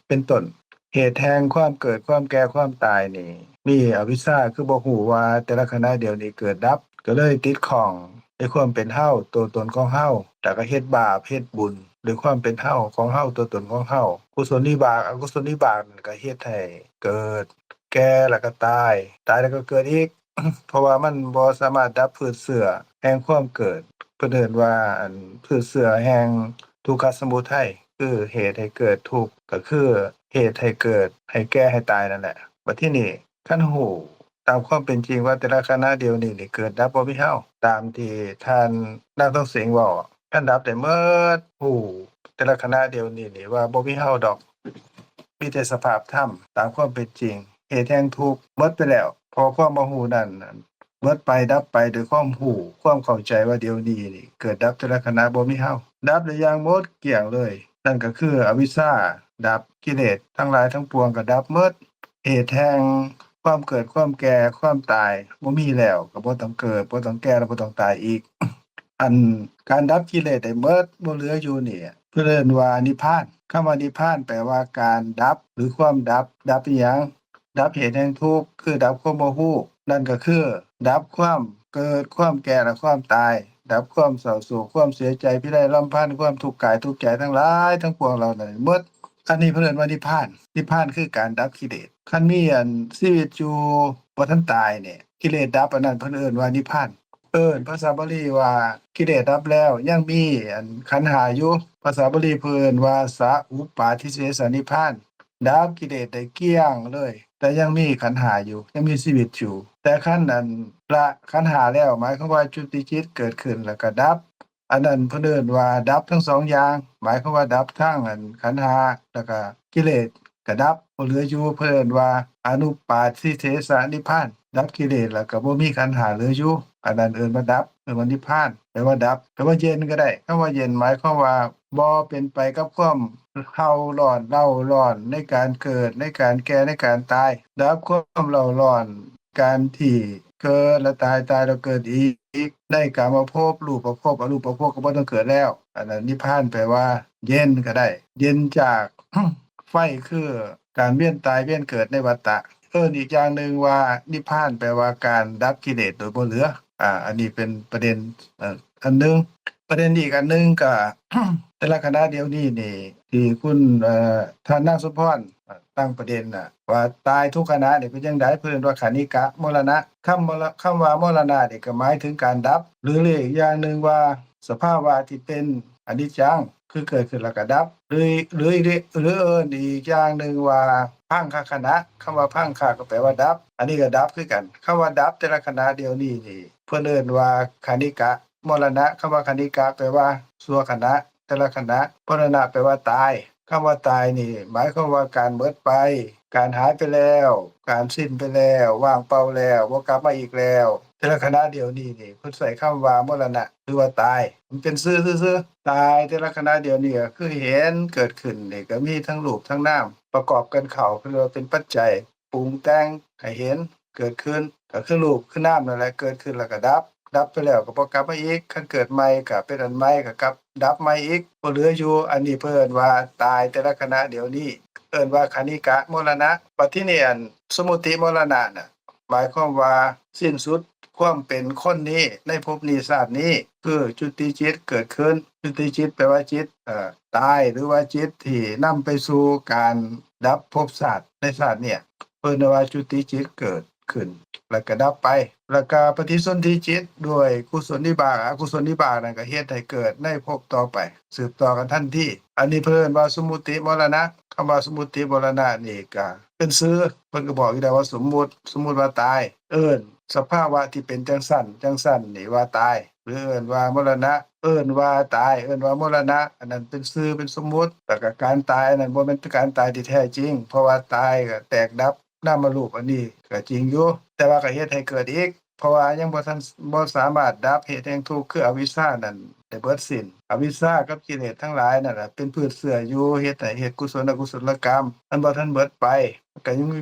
ເປັນຕົ້ນ. ເຫດແຫ່ງຄວາມເກີດ ຄວາມແກ່ ຄວາມຕາຍນີ້ ມີອະວິຊຊາ ຄືບໍ່ຮູ້ວ່າແຕ່ລະຂະນະດຽວນີ້ເກີດດັບ ກໍເລີຍຕິດຂ້ອງໃນຄວາມເປັນເຮົາ ຕົວຕົນຂອງເຮົາ ແລ້ວກໍເຮັດບາບເຮັດບຸນດ້ວຍຄວາມເປັນເຮົາ ຂອງເຮົາ ຕົວຕົນຂອງເຮົາ. ກຸສົນວິບາກ ອະກຸສົນວິບາກນັ້ນກໍເຮັດໃຫ້ເກີດ ແກ່ ແລ້ວກໍຕາຍ ຕາຍແລ້ວກໍເກີດອີກ ເພາະວ່າມັນບໍ່ສາມາດດັບພືດເຊື້ອແຫ່ງຄວາມເກີດ ເພິ່ນເອີ້ນວ່າ ອັນ ພືດເຊື້ອແຫ່ງທຸກຂະສະມຸໄທ ຄືເຫດໃຫ້ເກີດທຸກ ກໍຄືເຫດໃຫ້ເກີດ ໃຫ້ແກ່ ໃຫ້ຕາຍນັ້ນແຫຼະ. ບັດທີນີ້ ຄັນຮູ້ຕາມຄວາມເປັນຈິງວ່າແຕ່ລະຂະນະດຽວນີ້ນີ້ເກີດດັບບໍ່ມີເຮົາ ຕາມທີ່ທ່ານນາງທອງເສງເວົ້າ ຄັນດັບໄດ້ໝົດ ຮູ້ແຕ່ລະຂະນະດຽວນີ້ນີ້ວ່າບໍ່ມີເຮົາດອກ ມີແຕ່ສະພາບທຳຕາມຄວາມເປັນຈິງ ເຫດແຫ່ງທຸກໝົດໄປແລ້ວ ເພາະຄວາມບໍ່ຮູ້ນັ້ນໝົດໄປ ດັບໄປດ້ວຍຄວາມຮູ້ ຄວາມເຂົ້າໃຈວ່າດຽວນີ້ນີ້ເກີດດັບແຕ່ລະຂະນະບໍ່ມີເຮົາ ດັບໄດ້ຢ່າງໝົດກ້ຽງເລີຍ. ນັ້ນກໍຄືອະວິຊຊາດັບ ກິເລດທັງຫຼາຍທັງປວງກໍດັບໝົດ ເຫດແຫ່ງຄວາມເກີດ ຄວາມແກ່ ຄວາມຕາຍບໍ່ມີແລ້ວ ກໍບໍ່ຕ້ອງເກີດ ບໍ່ຕ້ອງແກ່ ແລະ ບໍ່ຕ້ອງຕາຍອີກ. ອັນການດັບກິເລດໄດ້ໝົດ ບໍ່ເຫຼືອຢູ່ນີ້ ເພິ່ນເອີ້ນວ່ານິບພານ. ຄຳວ່ານິບພານແປວ່າການດັບ ຫຼື ຄວາມດັບ. ດັບອີ່ຫຍັງ? ດັບເຫດແຫ່ງທຸກ ຄືດັບຄວາມບໍ່ຮູ້. ນັ້ນກໍຄືດັບຄວາມເກີດ ຄວາມແກ່ ແລະ ຄວາມຕາຍ. ດັບຄວາມເສົ້າໂສກ ຄວາມເສຍໃຈ ພິໄລລຳພັນ ຄວາມທຸກກາຍທຸກໃຈທັງຫຼາຍທັງປວງເຫຼົ່ານັ້ນໝົດ. ອັນນີ້ເພິ່ນເອີ້ນວ່ານິບພານ. ນິບພານຄືການດັບກິເລດ. ຄັນມີອັນຊີວິດຢູ່ບໍ່ທັນຕາຍນີ້ ກິເລດດັບ ອັນນັ້ນເພິ່ນເອີ້ນວ່ານິບພານ. ເອີ້ນພາສາບາລີວ່າກິເລດດັບແລ້ວ ຍັງມີອັນຂັນຫ້າຢູ່. ພາສາບາລີເພິ່ນເອີ້ນວ່າສະອຸປາທິເສສະນິບພານ. ດັບກິເລດໄດ້ກ້ຽງເລີຍ ແຕ່ຍັງມີຂັນຫ້າຢູ່ ຍັງມີຊີວິດຢູ່. ແຕ່ຄັນອັນລະຂັນຫ້າແລ້ວ ໝາຍຄວາມວ່າຈຸຕິຈິດເກີດຂຶ້ນແລ້ວກໍດັບ. ອັນນັ້ນເພິ່ນເອີ້ນວ່າດັບທັງສອງຢ່າງ ໝາຍຄວາມວ່າດັບທັງອັນຂັນຫ້າ ແລ້ວກໍກິເລດກໍດັບ ບໍ່ເຫຼືອຢູ່. ເພິ່ນເອີ້ນວ່າອະນຸປາທິເສສະນິບພານ. ດັບກິເລດແລ້ວກໍບໍ່ມີຂັນຫ້າເຫຼືອຢູ່. ອັນນັ້ນເອີ້ນວ່າດັບ ເອີ້ນວ່ານິບພານ ແປວ່າດັບ ແປວ່າເຢັນກໍໄດ້. ຄຳວ່າເຢັນໝາຍຄວາມວ່າບໍ່ເປັນໄປກັບຄວາມເຮົາຮ້ອນ ເລົ່າຮ້ອນໃນການເກີດ ໃນການແກ່ ໃນການຕາຍ. ດັບຄວາມເລົ່າຮ້ອນ ການທີ່ເກີດແລ້ວຕາຍ ຕາຍແລ້ວເກີດອີກ ໃນກາມະພົບ ຮູບປະພົບ ອະຮູບປະພົບກໍບໍ່ຕ້ອງເກີດແລ້ວ. ອັນນັ້ນນິບພານແປວ່າເຢັນກໍໄດ້ ເຢັນຈາກໄຟ ຄືການວຽນຕາຍວຽນເກີດໃນວັດຕະ. ເອີ້ນອີກຢ່າງໜຶ່ງວ່ານິບພານແປວ່າການດັບກິເລດໂດຍບໍ່ເຫຼືອ. ອາ ອັນນີ້ເປັນປະເດັນ ເອີ ອັນໜຶ່ງ. ປະເດັນອີກອັນໜຶ່ງກໍ ແຕ່ລະຂະນະດຽວນີ້ນີ້ ທີ່ຄຸນ ເອີ ທ່ານນາງສົມພອນ ເອີ ຕັ້ງປະເດັນນະ ວ່າຕາຍທຸກຂະນະນີ້ເປັນຈັ່ງໃດ? ເພິ່ນເອີ້ນວ່າຂະນິກະມໍລະນະ. ຄຳ ຄຳວ່າມໍລະນະນີ້ກໍໝາຍເຖິງການດັບ ຫຼື ເອີ້ນອີກຢ່າງໜຶ່ງວ່າສະພາວະທີ່ເປັນອະນິດຈັງ ຄືເກີດຂຶ້ນແລ້ວກໍດັບ ຫຼື ຫຼື ຫຼື ເອີ້ນອີກຢ່າງໜຶ່ງວ່າພັງຄະຂະນະ. ຄຳວ່າພັງຄະກໍແປວ່າດັບ ອັນນີ້ກໍດັບຄືກັນ. ຄຳວ່າດັບແຕ່ລະຂະນະດຽວນີ້ນີ້ ເພິ່ນເອີ້ນວ່າຂະນິກະ ມໍລະນະ. ຄຳວ່າຂະນິກະແປວ່າຊົ່ວຂະນະ ແຕ່ລະຂະນະ. ມໍລະນະແປວ່າຕາຍ. ຄຳວ່າຕາຍນີ້ໝາຍຄວາມວ່າການໝົດໄປ ການຫາຍໄປແລ້ວ ການສິ້ນໄປແລ້ວ ວ່າງເປົ່າແລ້ວ ບໍ່ກັບມາອີກແລ້ວ. ແຕ່ລະຂະນະດຽວນີ້ນີ້ ເພິ່ນໃຊ້ຄຳວ່າມໍລະນະ ຫຼືວ່າຕາຍ ມັນເປັນຊື່ຊື່ໆ. ຕາຍແຕ່ລະຂະນະດຽວນີ້ກໍຄືເຫັນເກີດຂຶ້ນນີ້ ກໍມີທັງຮູບທັງນາມປະກອບກັນເຂົ້າ ເອີ້ນວ່າເປັນປັດໄຈ ປຸງແຕ່ງໃຫ້ເຫັນເກີດຂຶ້ນ ກໍຄືຮູບຄືນາມນັ້ນແຫຼະ ເກີດຂຶ້ນແລ້ວກໍດັບ ດັບໄປແລ້ວກໍບໍ່ກັບມາອີກ. ຄັນເກີດໃໝ່ກໍເປັນອັນໃໝ່ ກໍກັບດັບໃໝ່ອີກ ບໍ່ເຫຼືອຢູ່. ອັນນີ້ເພິ່ນເອີ້ນວ່າຕາຍແຕ່ລະຂະນະດຽວນີ້ ເອີ້ນວ່າຂະນິກະມໍລະນະ. ບັດທີນີ້ ອັນສົມມຸຕິມໍລະນະນະ ໝາຍຄວາມວ່າສິ້ນສຸດຄວາມເປັນຄົນນີ້ໃນພົບນີ້ຊາດນີ້ ຄືຈຸຕິຈິດເກີດຂຶ້ນ. ຈຸຕິຈິດແປວ່າຈິດ ເອີ ຕາຍ ຫຼືວ່າຈິດທີ່ນຳໄປສູ່ການດັບພົບຊາດໃນຊາດເນີ້ຍ ເອີ້ນວ່າຈຸຕິຈິດເກີດຂຶ້ນ ແລ້ວກໍດັບໄປ. ແລ້ວກໍປະຕິສົນທິຈິດດ້ວຍກຸສົນວິບາກ ອະກຸສົນວິບາກນັ້ນກໍເຮັດໃຫ້ເກີດໃນພົບຕໍ່ໄປ ສືບຕໍ່ກັນທັນທີ. ອັນນີ້ເພິ່ນເອີ້ນວ່າສົມມຸຕິມໍລະນະ. ຄຳວ່າສົມມຸຕິມໍລະນະນີ້ກໍເປັນຊື່ ເພິ່ນກໍບອກຢູ່ແລ້ວວ່າສົມມຸດ ສົມມຸດວ່າຕາຍ ເອີ້ນສະພາວະທີ່ເປັນຈັ່ງຊັ້ນຈັ່ງຊັ້ນນີ້ວ່າຕາຍ ຫຼືເອີ້ນວ່າມໍລະນະ. ເອີ້ນວ່າຕາຍ ເອີ້ນວ່າມໍລະນະ ອັນນັ້ນເປັນຊື່ເປັນສົມມຸດ ແລ້ວກໍການຕາຍອັນນັ້ນບໍ່ແມ່ນການຕາຍທີ່ແທ້ຈິງ ເພາະວ່າຕາຍກໍແຕກດັບ ນາມະຮູບອັນນີ້ກໍຈິງຢູ່ ແຕ່ວ່າກໍເຮັດໃຫ້ເກີດອີກ ເພາະວ່າຍັງບໍ່ທັນ ບໍ່ສາມາດດັບເຫດແຫ່ງທຸກ ຄືອະວິຊຊານັ້ນໄດ້ເບິດສິ້ນ. ອະວິຊຊາກັບກິເລດທັງຫຼາຍນັ້ນລະ ເປັນພືດເຊື້ອຢູ່ ເຮັດໃຫ້ເຮັດກຸສົນອະກຸສົນລະກຳ ມັນບໍ່ທັນເບິດໄປ ມັນກໍຍັງມີ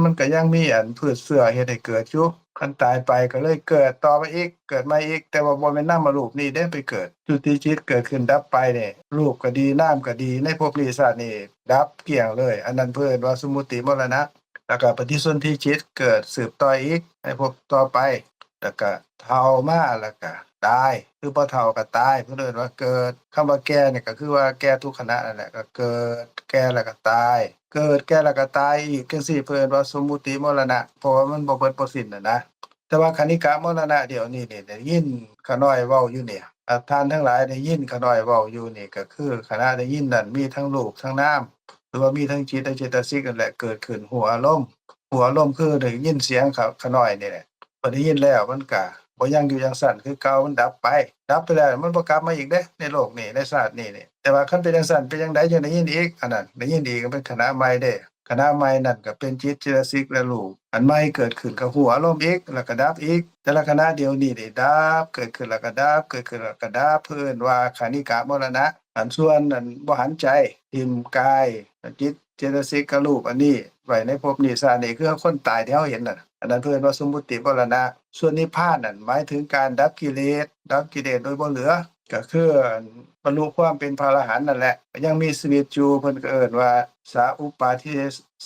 ມັນກໍຍັງມີອັນພືດເຊື້ອເຮັດໃຫ້ເກີດຢູ່. ຄັນຕາຍໄປກໍເລີຍເກີດຕໍ່ມາອີກ ເກີດໃໝ່ອີກ ແຕ່ວ່າບໍ່ແມ່ນນາມະຮູບນີ້ເດ້ໄປເກີດ. ຈຸຕິຈິດເກີດຂຶ້ນດັບໄປນີ້ ຮູບກໍດີ ນາມກໍດີ ໃນພົບນີ້ຊາດນີ້ດັບກ້ຽງເລີຍ. ອັນນັ້ນເພິ່ນເອີ້ນວ່າສົມມຸຕິມໍລະນະ. ແລ້ວກໍປະຕິສົນທິຈິດເກີດສືບຕໍ່ອີກໃນພົບຕໍ່ໄປ ແລ້ວກໍເຖົ້າມາ ແລ້ວກໍຕາຍ ຫຼືບໍ່ເຖົ້າກໍຕາຍ ເພິ່ນເອີ້ນວ່າເກີດ. ຄຳວ່າແກ່ນີ້ກໍຄືວ່າແກ່ທຸກຂະນະນັ້ນແຫຼະ ກໍເກີດ ແກ່ແລ້ວກໍຕາຍ ເກີດ ແກ່ແລ້ວກໍຕາຍອີກ ຈັ່ງຊີ້ ເພິ່ນເອີ້ນວ່າສົມມຸຕິມໍລະນະ ເພາະວ່າມັນບໍ່ເບິດບໍ່ສິ້ນນັ້ນນະ. ແຕ່ວ່າຂະນິກະມໍລະນະດຽວນີ້ນີ້ ໄດ້ຍິນຂະນ້ອຍເວົ້າຢູ່ນີ້ ອາ ທ່ານທັງຫຼາຍໄດ້ຍິນຂະນ້ອຍເວົ້າຢູ່ນີ້ ກໍຄືຂະນະໄດ້ຍິນນັ້ນ ມີທັງຮູບທັງນາມ ຫຼືວ່າມີທັງຈິດ ແລະ ເຈຕະສິກນັ້ນແຫຼະ ເກີດຂຶ້ນ ຮູ້ອາລົມ ຮູ້ອາລົມຄືໄດ້ຍິນສຽງຂະ ຂະນ້ອຍນີ້ແຫຼະ. ພໍໄດ້ຍິນແລ້ວມັນກະບໍ່ຍັງຢູ່ຈັ່ງຊັ້ນຄືເກົ່າ ມັນດັບໄປ ດັບໄປແລ້ວມັນບໍ່ກັບມາອີກເດ້ ໃນໂລກນີ້ ໃນຊາດນີ້ນີ້. ແຕ່ວ່າຄັນເປັນຈັ່ງຊັ້ນ ເປັນຈັ່ງໃດຈຶ່ງໄດ້ຍິນອີກ? ອັນນັ້ນໄດ້ຍິນອີກ ເປັນຂະນະໃໝ່ເດ້. ຂະນະໃໝ່ນັ້ນກໍເປັນຈິດ ເຈຕະສິກ ແລະ ຮູບ ອັນໃໝ່ເກີດຂຶ້ນກໍຮູ້ອາລົມອີກ ແລ້ວກໍດັບອີກ. ແຕ່ລະຂະນະດຽວນີ້ນີ້ດັບ ເກີດຂຶ້ນແລ້ວກໍດັບ ເກີດຂຶ້ນແລ້ວກໍດັບ ເພິ່ນເອີ້ນວ່າຂະນິກະມໍລະນະ. ອັນສ່ວນອັນບໍ່ຫັນໃຈ ຖິ້ມກາຍ ຈິດ ເຈຕະສິກກັບຮູບອັນນີ້ໄວ້ໃນພົບນີ້ຊາດນີ້ ຄືຄົນຕາຍທີ່ເຮົາເຫັນນັ້ນ ອັນນັ້ນເພິ່ນວ່າສົມມຸຕິມໍລະນະ. ສ່ວນນິບພານນັ້ນໝາຍເຖິງການດັບກິເລດ ດັບກິເລດໂດຍບໍ່ເຫຼືອ ກໍຄືອັນບັນລຸຄວາມເປັນພະອະລະຫັນນັ້ນແຫຼະ ກໍຍັງມີຊີວິດຢູ່ ເພິ່ນກໍເອີ້ນວ່າສະອຸປາທິ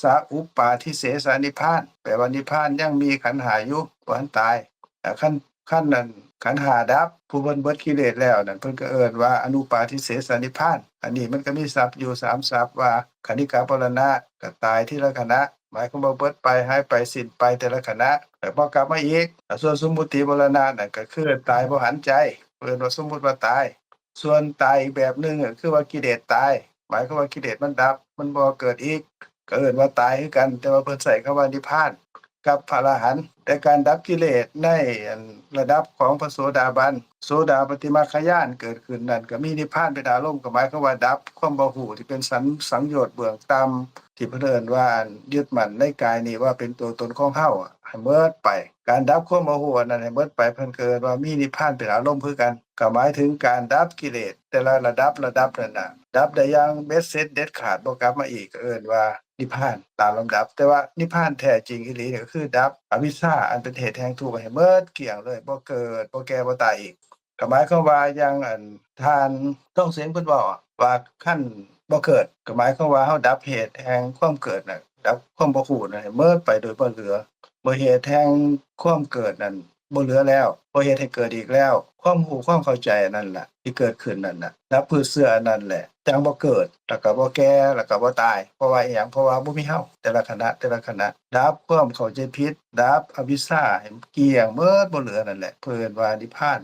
ສະອຸປາທິເສສະນິບພານ ແປວ່ານິບພານຍັງມີຂັນຫ້າຢູ່ ບໍ່ທັນຕາຍ. ແລ້ວຄັນ ຄັນນັ້ນ ຂັນຫ້າດັບ ຜູ້ເພິ່ນເບິດກິເລດແລ້ວນັ້ນ ເພິ່ນກໍເອີ້ນວ່າອະນຸປາທິເສສະນິບພານ. ອັນນີ້ມັນກໍມີສັບຢູ່ສາມສັບວ່າ ຂະນິກະມໍລະນະ ກໍຕາຍທີລະຂະນະ ໝາຍຄວາມວ່າເບິດໄປ ຫາຍໄປ ສິ້ນໄປແຕ່ລະຂະນະ ແລ້ວບໍ່ກັບມາອີກ. ສ່ວນສົມມຸຕິມໍລະນະນັ້ນ ກໍຄືຕາຍບໍ່ຫັນໃຈ ເອີ້ນວ່າສົມມຸດວ່າຕາຍ. ສ່ວນຕາຍອີກແບບໜຶ່ງ ກໍຄືວ່າກິເລດຕາຍ ໝາຍຄວາມວ່າກິເລດມັນດັບ ມັນບໍ່ເກີດອີກ ກໍເອີ້ນວ່າຕາຍຄືກັນ ແຕ່ວ່າເພິ່ນໃຊ້ຄຳວ່ານິບພານກັບພະອະລະຫັນ. ແຕ່ການດັບກິເລດໃນອັນລະດັບຂອງພະໂສດາບັນ ໂສດາປະຕິມັກຄະຍານເກີດຂຶ້ນນັ້ນ ກໍມີນິບພານເປັນອາລົມ ກໍໝາຍຄວາມວ່າດັບຄວາມບໍ່ຮູ້ທີ່ເປັນສັນ ສັງໂຍດເບື້ອງຕ່ຳ ທີ່ເພິ່ນເອີ້ນວ່າ ອັນ ຍຶດໝັ້ນໃນກາຍນີ້ວ່າເປັນຕົວຕົນຂອງເຮົາ ໃຫ້ໝົດໄປ. ການດັບຄວາມບໍ່ຮູ້ອັນນັ້ນໃຫ້ໝົດໄປ ເພິ່ນກໍເອີ້ນວ່າມີນິບພານເປັນອາລົມຄືກັນ ກໍໝາຍເຖິງການດັບກິເລດແຕ່ລະລະດັບ ລະດັບນັ້ນນະ ດັບໄດ້ຢ່າງເບັດເສັດເດັດຂາດ ບໍ່ກັບມາອີກ ກໍເອີ້ນວ່ານິບພານຕາມລຳດັບ. ແຕ່ວ່ານິບພານແທ້ຈິງອີ່ຫຼີນີ້ ກໍຄືດັບອະວິຊຊາອັນເປັນເຫດແຫ່ງທຸກໃຫ້ໝົດກ້ຽງເລີຍ ບໍ່ເກີດ ບໍ່ແກ່ ບໍ່ຕາຍອີກ. ກໍໝາຍຄວາມວ່າຢ່າງອັນທ່ານທອງເສງເພິ່ນເວົ້າວ່າ ຄັນບໍ່ເກີດ ກໍໝາຍຄວາມວ່າເຮົາດັບເຫດແຫ່ງຄວາມເກີດນະ ດັບຄວາມບໍ່ຮູ້ນະໃຫ້ໝົດໄປໂດຍບໍ່ເຫຼືອ. ເມື່ອເຫດແຫ່ງຄວາມເກີດນັ້ນບໍ່ເຫຼືອແລ້ວ ບໍ່ເຮັດໃຫ້ເກີດອີກແລ້ວ ຄວາມຮູ້ຄວາມເຂົ້າໃຈອັນນັ້ນລະທີ່ເກີດຂຶ້ນນັ້ນນະ ດັບພືດເຊື້ອອັນນັ້ນແຫຼະ ຈັ່ງບໍ່ເກີດ ແລ້ວກໍບໍ່ແກ່ ແລ້ວກໍບໍ່ຕາຍ. ເພາະວ່າອີ່ຫຍັງ? ເພາະວ່າບໍ່ມີເຮົາ ແຕ່ລະຂະນະ ແຕ່ລະຂະນະ ດັບຄວາມເຂົ້າໃຈຜິດ ດັບອະວິຊຊາໃຫ້ມັນກ້ຽງໝົດບໍ່ເຫຼືອນັ້ນແຫຼະ ເພິ່ນວ່ານິບພານ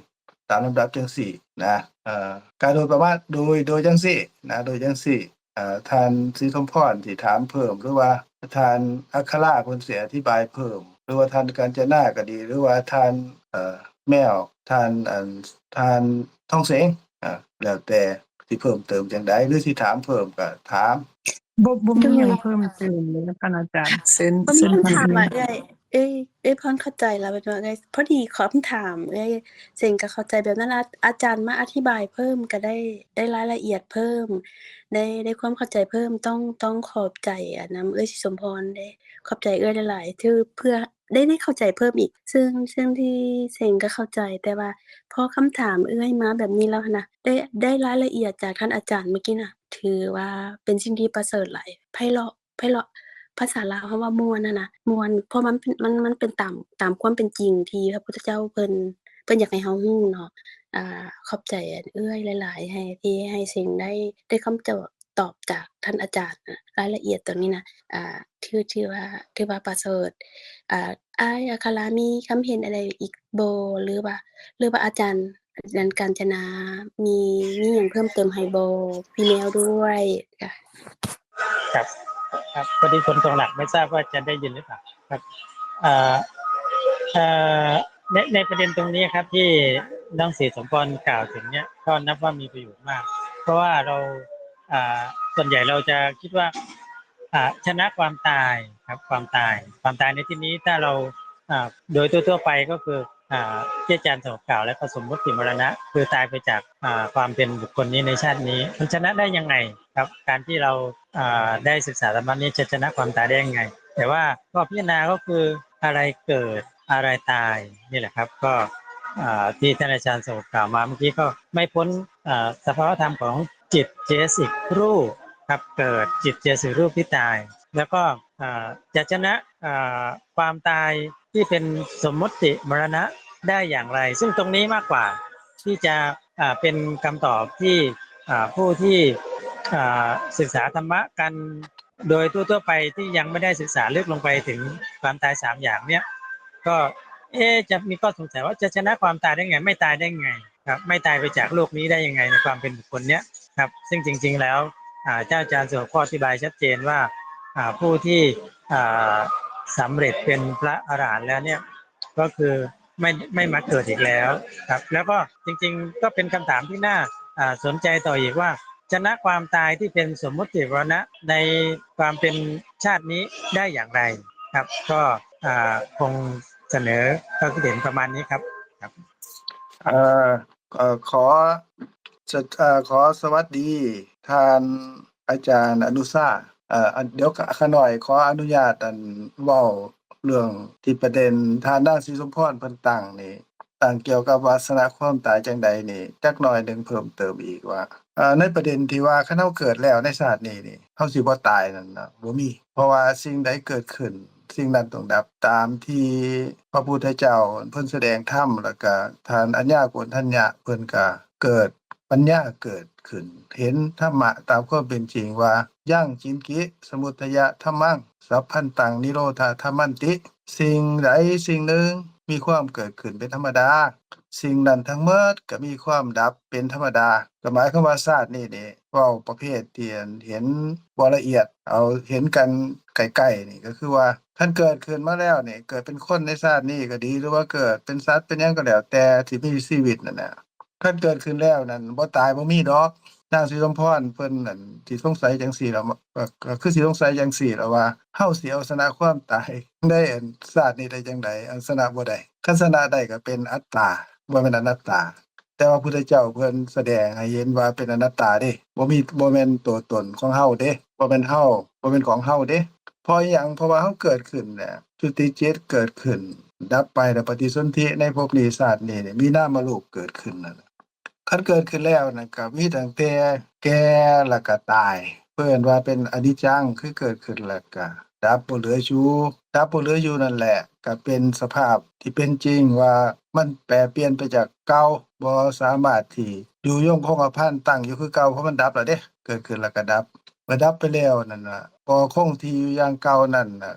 ຕາມລຳດັບຈັ່ງຊີ້ນະ ເອີ ການໂດຍປະມານ ໂດຍ ໂດຍຈັ່ງຊີ້ນະ ໂດຍຈັ່ງຊີ້ ເອີ ທ່ານສີສົມພອນຊິຖາມເພີ່ມ ຫຼືວ່າທ່ານອັກຄະລາເພິ່ນຊິອະທິບາຍເພີ່ມ ຫຼືວ່າທ່ານການຈະນາກໍດີ ຫຼືວ່າທ່ານ ເອີ ແມວ ທ່ານ ອັນ ທ່ານທອງເສງ ເອີ ແລ້ວແຕ່ຊິເພີ່ມເຕີມຈັ່ງໃດ ຫຼືຊິຖາມເພີ່ມກໍຖາມ. ບໍ່ ບໍ່ມີຫຍັງເພີ່ມເຕີມເລີຍທ່ານອາຈານ ເຊີນ ບໍ່ມີຄຳຖາມ ເຊີນທ່ານ ວ່າເອື້ອຍ ເອື້ອຍ ເອື້ອຍພອນເຂົ້າໃຈແລ້ວແມ່ນບໍ່ເອື້ອຍ? ພໍດີຄຳຖາມເອື້ອຍເສັງກໍເຂົ້າໃຈແບບນັ້ນລະ ອາຈານມາອະທິບາຍເພີ່ມກໍໄດ້ ໄດ້ລາຍລະອຽດເພີ່ມ ໄດ້ ໄດ້ຄວາມເຂົ້າໃຈເພີ່ມ ຕ້ອງ ຕ້ອງຂອບໃຈ ອາ ນຳເອື້ອຍສີສົມພອນເດ້ ຂອບໃຈເອື້ອຍຫຼາຍໆ ທີ່ເພື່ອໄດ້ ໄດ້ເຂົ້າໃຈເພີ່ມອີກ ເຊິ່ງ ເຊິ່ງທີ່ເສັງກໍເຂົ້າໃຈ ແຕ່ວ່າພໍຄຳຖາມເອື້ອຍມາແບບນີ້ແລ້ວຫັ້ນນະ ໄດ້ ໄດ້ລາຍລະອຽດຈາກທ່ານອາຈານມື້ກີ້ນະ ຖືວ່າເປັນສິ່ງທີ່ປະເສີດຫຼາຍ ໄພເລາະ ໄພເລາະ ພາສາລາວເຮົາວ່າມ່ວນຫັ້ນນະ ມ່ວນ ເພາະມັນເປັນ ມັນ ມັນເປັນຕາມ ຕາມຄວາມເປັນຈິງທີ່ພະພຸດທະເຈົ້າເພິ່ນ ເພິ່ນຢາກໃຫ້ເຮົາຮູ້ເນາະ. ອາ ຂອບໃຈເອື້ອຍຫຼາຍໆ ໃຫ້ ທີ່ໃຫ້ເສັງໄດ້ ໄດ້ຄຳຕອບ ຕອບຈາກທ່ານອາຈານນະ ລາຍລະອຽດຕົວນີ້ນະ ອາ ຖື ຖືວ່າ ຖືວ່າປະເສີດ. ອາ ອ້າຍອັກຄະລາມີຄຳເຫັນອັນໃດອີກບໍ່ ຫຼືວ່າ ຫຼືວ່າອາຈານ ອາຈານການຈະນາມີ ມີຫຍັງເພີ່ມເຕີມໃຫ້ບໍ່? ພີ່ແມວດ້ວຍ ครับ ครับ พอดีฝนตกหนัก ไม่ทราบว่าจะได้ยินหรือเปล่าครับ เอ่อ เอ่อ ใน ในประเด็นตรงนี้ครับ ที่ หนังสือสมพรกล่าวถึงเนี่ยก็นับว่ามีประโยชน์มาก เพราะว่าเราอ่าส่วนใหญ่เราจะคิดว่าอ่าชนะความตายครับ ความตาย ความตายในที่นี้ถ้าเราอ่าโดยทั่วๆไปก็คืออ่าที่อาจารย์สงบกล่าวและก็สมมุติมรณะ คือตายไปจากอ่าความเป็นบุคคลนี้ในชาตินี้ มันชนะได้ยังไงครับ การที่เราอ่าได้ศึกษาธรรมะนี้จะชนะความตายได้ยังไง แต่ว่าข้อพิจารณาก็คืออะไรเกิดอะไรตายนี่แหละครับ ก็อ่าที่ท่านอาจารย์สงบกล่าวมาเมื่อกี้ก็ไม่พ้นอ่าสภาวธรรมของจิตเจตสิกรูปครับ เกิด จิตเจตสิกรูปที่ตาย แล้วก็อ่าจะชนะอ่าความตายที่เป็นสมมุติมรณะได้อย่างไร ซึ่งตรงนี้มากกว่าที่จะอ่าเป็นคำตอบที่อ่าผู้ที่อ่าศึกษาธรรมะกันโดยทั่วๆไปที่ยังไม่ได้ศึกษาลึกลงไปถึงความตายสามอย่างเนี่ย ก็เอ๊ะจะมีข้อสงสัยว่าจะชนะความตายได้ไง ไม่ตายได้ไงครับ ไม่ตายไปจากโลกนี้ได้ยังไงในความเป็นบุคคลเนี้ยครับ ซึ่งจริงๆแล้วอ่าเจ้าอาจารย์สุภพอธิบายชัดเจนว่าอ่าผู้ที่อ่าสำเร็จเป็นพระอรหันต์แล้วเนี่ย ก็คือไม่ไม่มาเกิดอีกแล้วครับ แล้วก็จริงๆก็เป็นคำถามที่น่าอ่าสนใจต่ออีกว่า ชนะความตายที่เป็นสมมุติมรณะในความเป็นชาตินี้ได้อย่างไรครับ ก็อ่าคงเสนอความคิดเห็นประมาณนี้ครับครับ เอ่อเอ่อขอสะเอ่อขอสวัสดีท่านอาจารย์อนุชา เอ่ออันเดี๋ยวขะข้าน้อยขออนุญาตอันเว้าเรื่องที่ประเด็นท่านนางศรีสมพรเพิ่นตั้งนี่ ตั้งเกี่ยวกับว่าชนะความตายจั่งใดนี่จักหน่อยหนึ่งเพิ่มเติมอีกว่า เอ่อในประเด็นที่ว่าคันเฮาเกิดแล้วในชาตินี้นี่เฮาสิบ่ตายนั่นน่ะบ่มี เพราะว่าสิ่งใดเกิดขึ้น สิ่งนั้นต้องดับ ตามที่พระพุทธเจ้าเพิ่นแสดงธรรม แล้วก็ท่านอัญญาโกณฑัญญะเพิ่นก็เกิดปัญญาเกิดขึ้น เห็นธรรมะตามความเป็นจริงว่า ยังกิญจิ สมุตตยะธัมมัง สัพพันตัง นิโรธาธัมมันติ สิ่งใดสิ่งหนึ่งมีความเกิดขึ้นเป็นธรรมดา สิ่งนั้นทั้งหมดก็มีความดับเป็นธรรมดา ก็หมายความว่าชาตินี้นี่เว้าประเภทที่เห็นบ่ละเอียด เอาเห็นกันใกล้ๆนี่ ก็คือว่าคันเกิดขึ้นมาแล้วนี่ เกิดเป็นคนในชาตินี้ก็ดี หรือว่าเกิดเป็นสัตว์เป็นหยังก็แล้วแต่ที่มีชีวิตนั่นน่ะ คันเกิดขึ้นแล้วนั่นบ่ตายบ่มีดอก นางศรีสมพรเพิ่นนั่นสิสงสัยจั่งซี้ล่ะ ก็ก็คือสิสงสัยจั่งซี้ล่ะว่า เฮาสิเอาชนะความตายในอันชาตินี้ได้จั่งใด อันชนะบ่ได้ คันชนะได้ก็เป็นอัตตา บ่แม่นอนัตตา แต่ว่าพุทธเจ้าเพิ่นแสดงให้เห็นว่าเป็นอนัตตาเด้ บ่มี บ่แม่นตัวตนของเฮาเด้ บ่แม่นเฮา บ่แม่นของเฮาเด้ เพราะอิหยัง เพราะว่าเฮาเกิดขึ้นแล้ว จุติจิตเกิดขึ้น ดับไป แล้วปฏิสนธิในภพนี้ชาตินี้นี่ มีนามรูปเกิดขึ้นนั่นน่ะ คันเกิดขึ้นแล้วนั่นก็มีตั้งแต่แก่ แล้วก็ตาย เพิ่นว่าเป็นอนิจจัง คือเกิดขึ้นแล้วก็ดับ บ่เหลืออยู่ ดับ บ่เหลืออยู่นั่นแหละ ก็เป็นสภาพที่เป็นจริงว่ามันแปรเปลี่ยนไปจากเก่า บ่สามารถที่อยู่ยงคงกระพันตั้งอยู่คือเก่า เพราะมันดับแล้วเด้ เกิดขึ้นแล้วก็ดับ เมื่อดับไปแล้วนั่นน่ะ บ่คงที่อยู่อย่างเก่านั่นน่ะ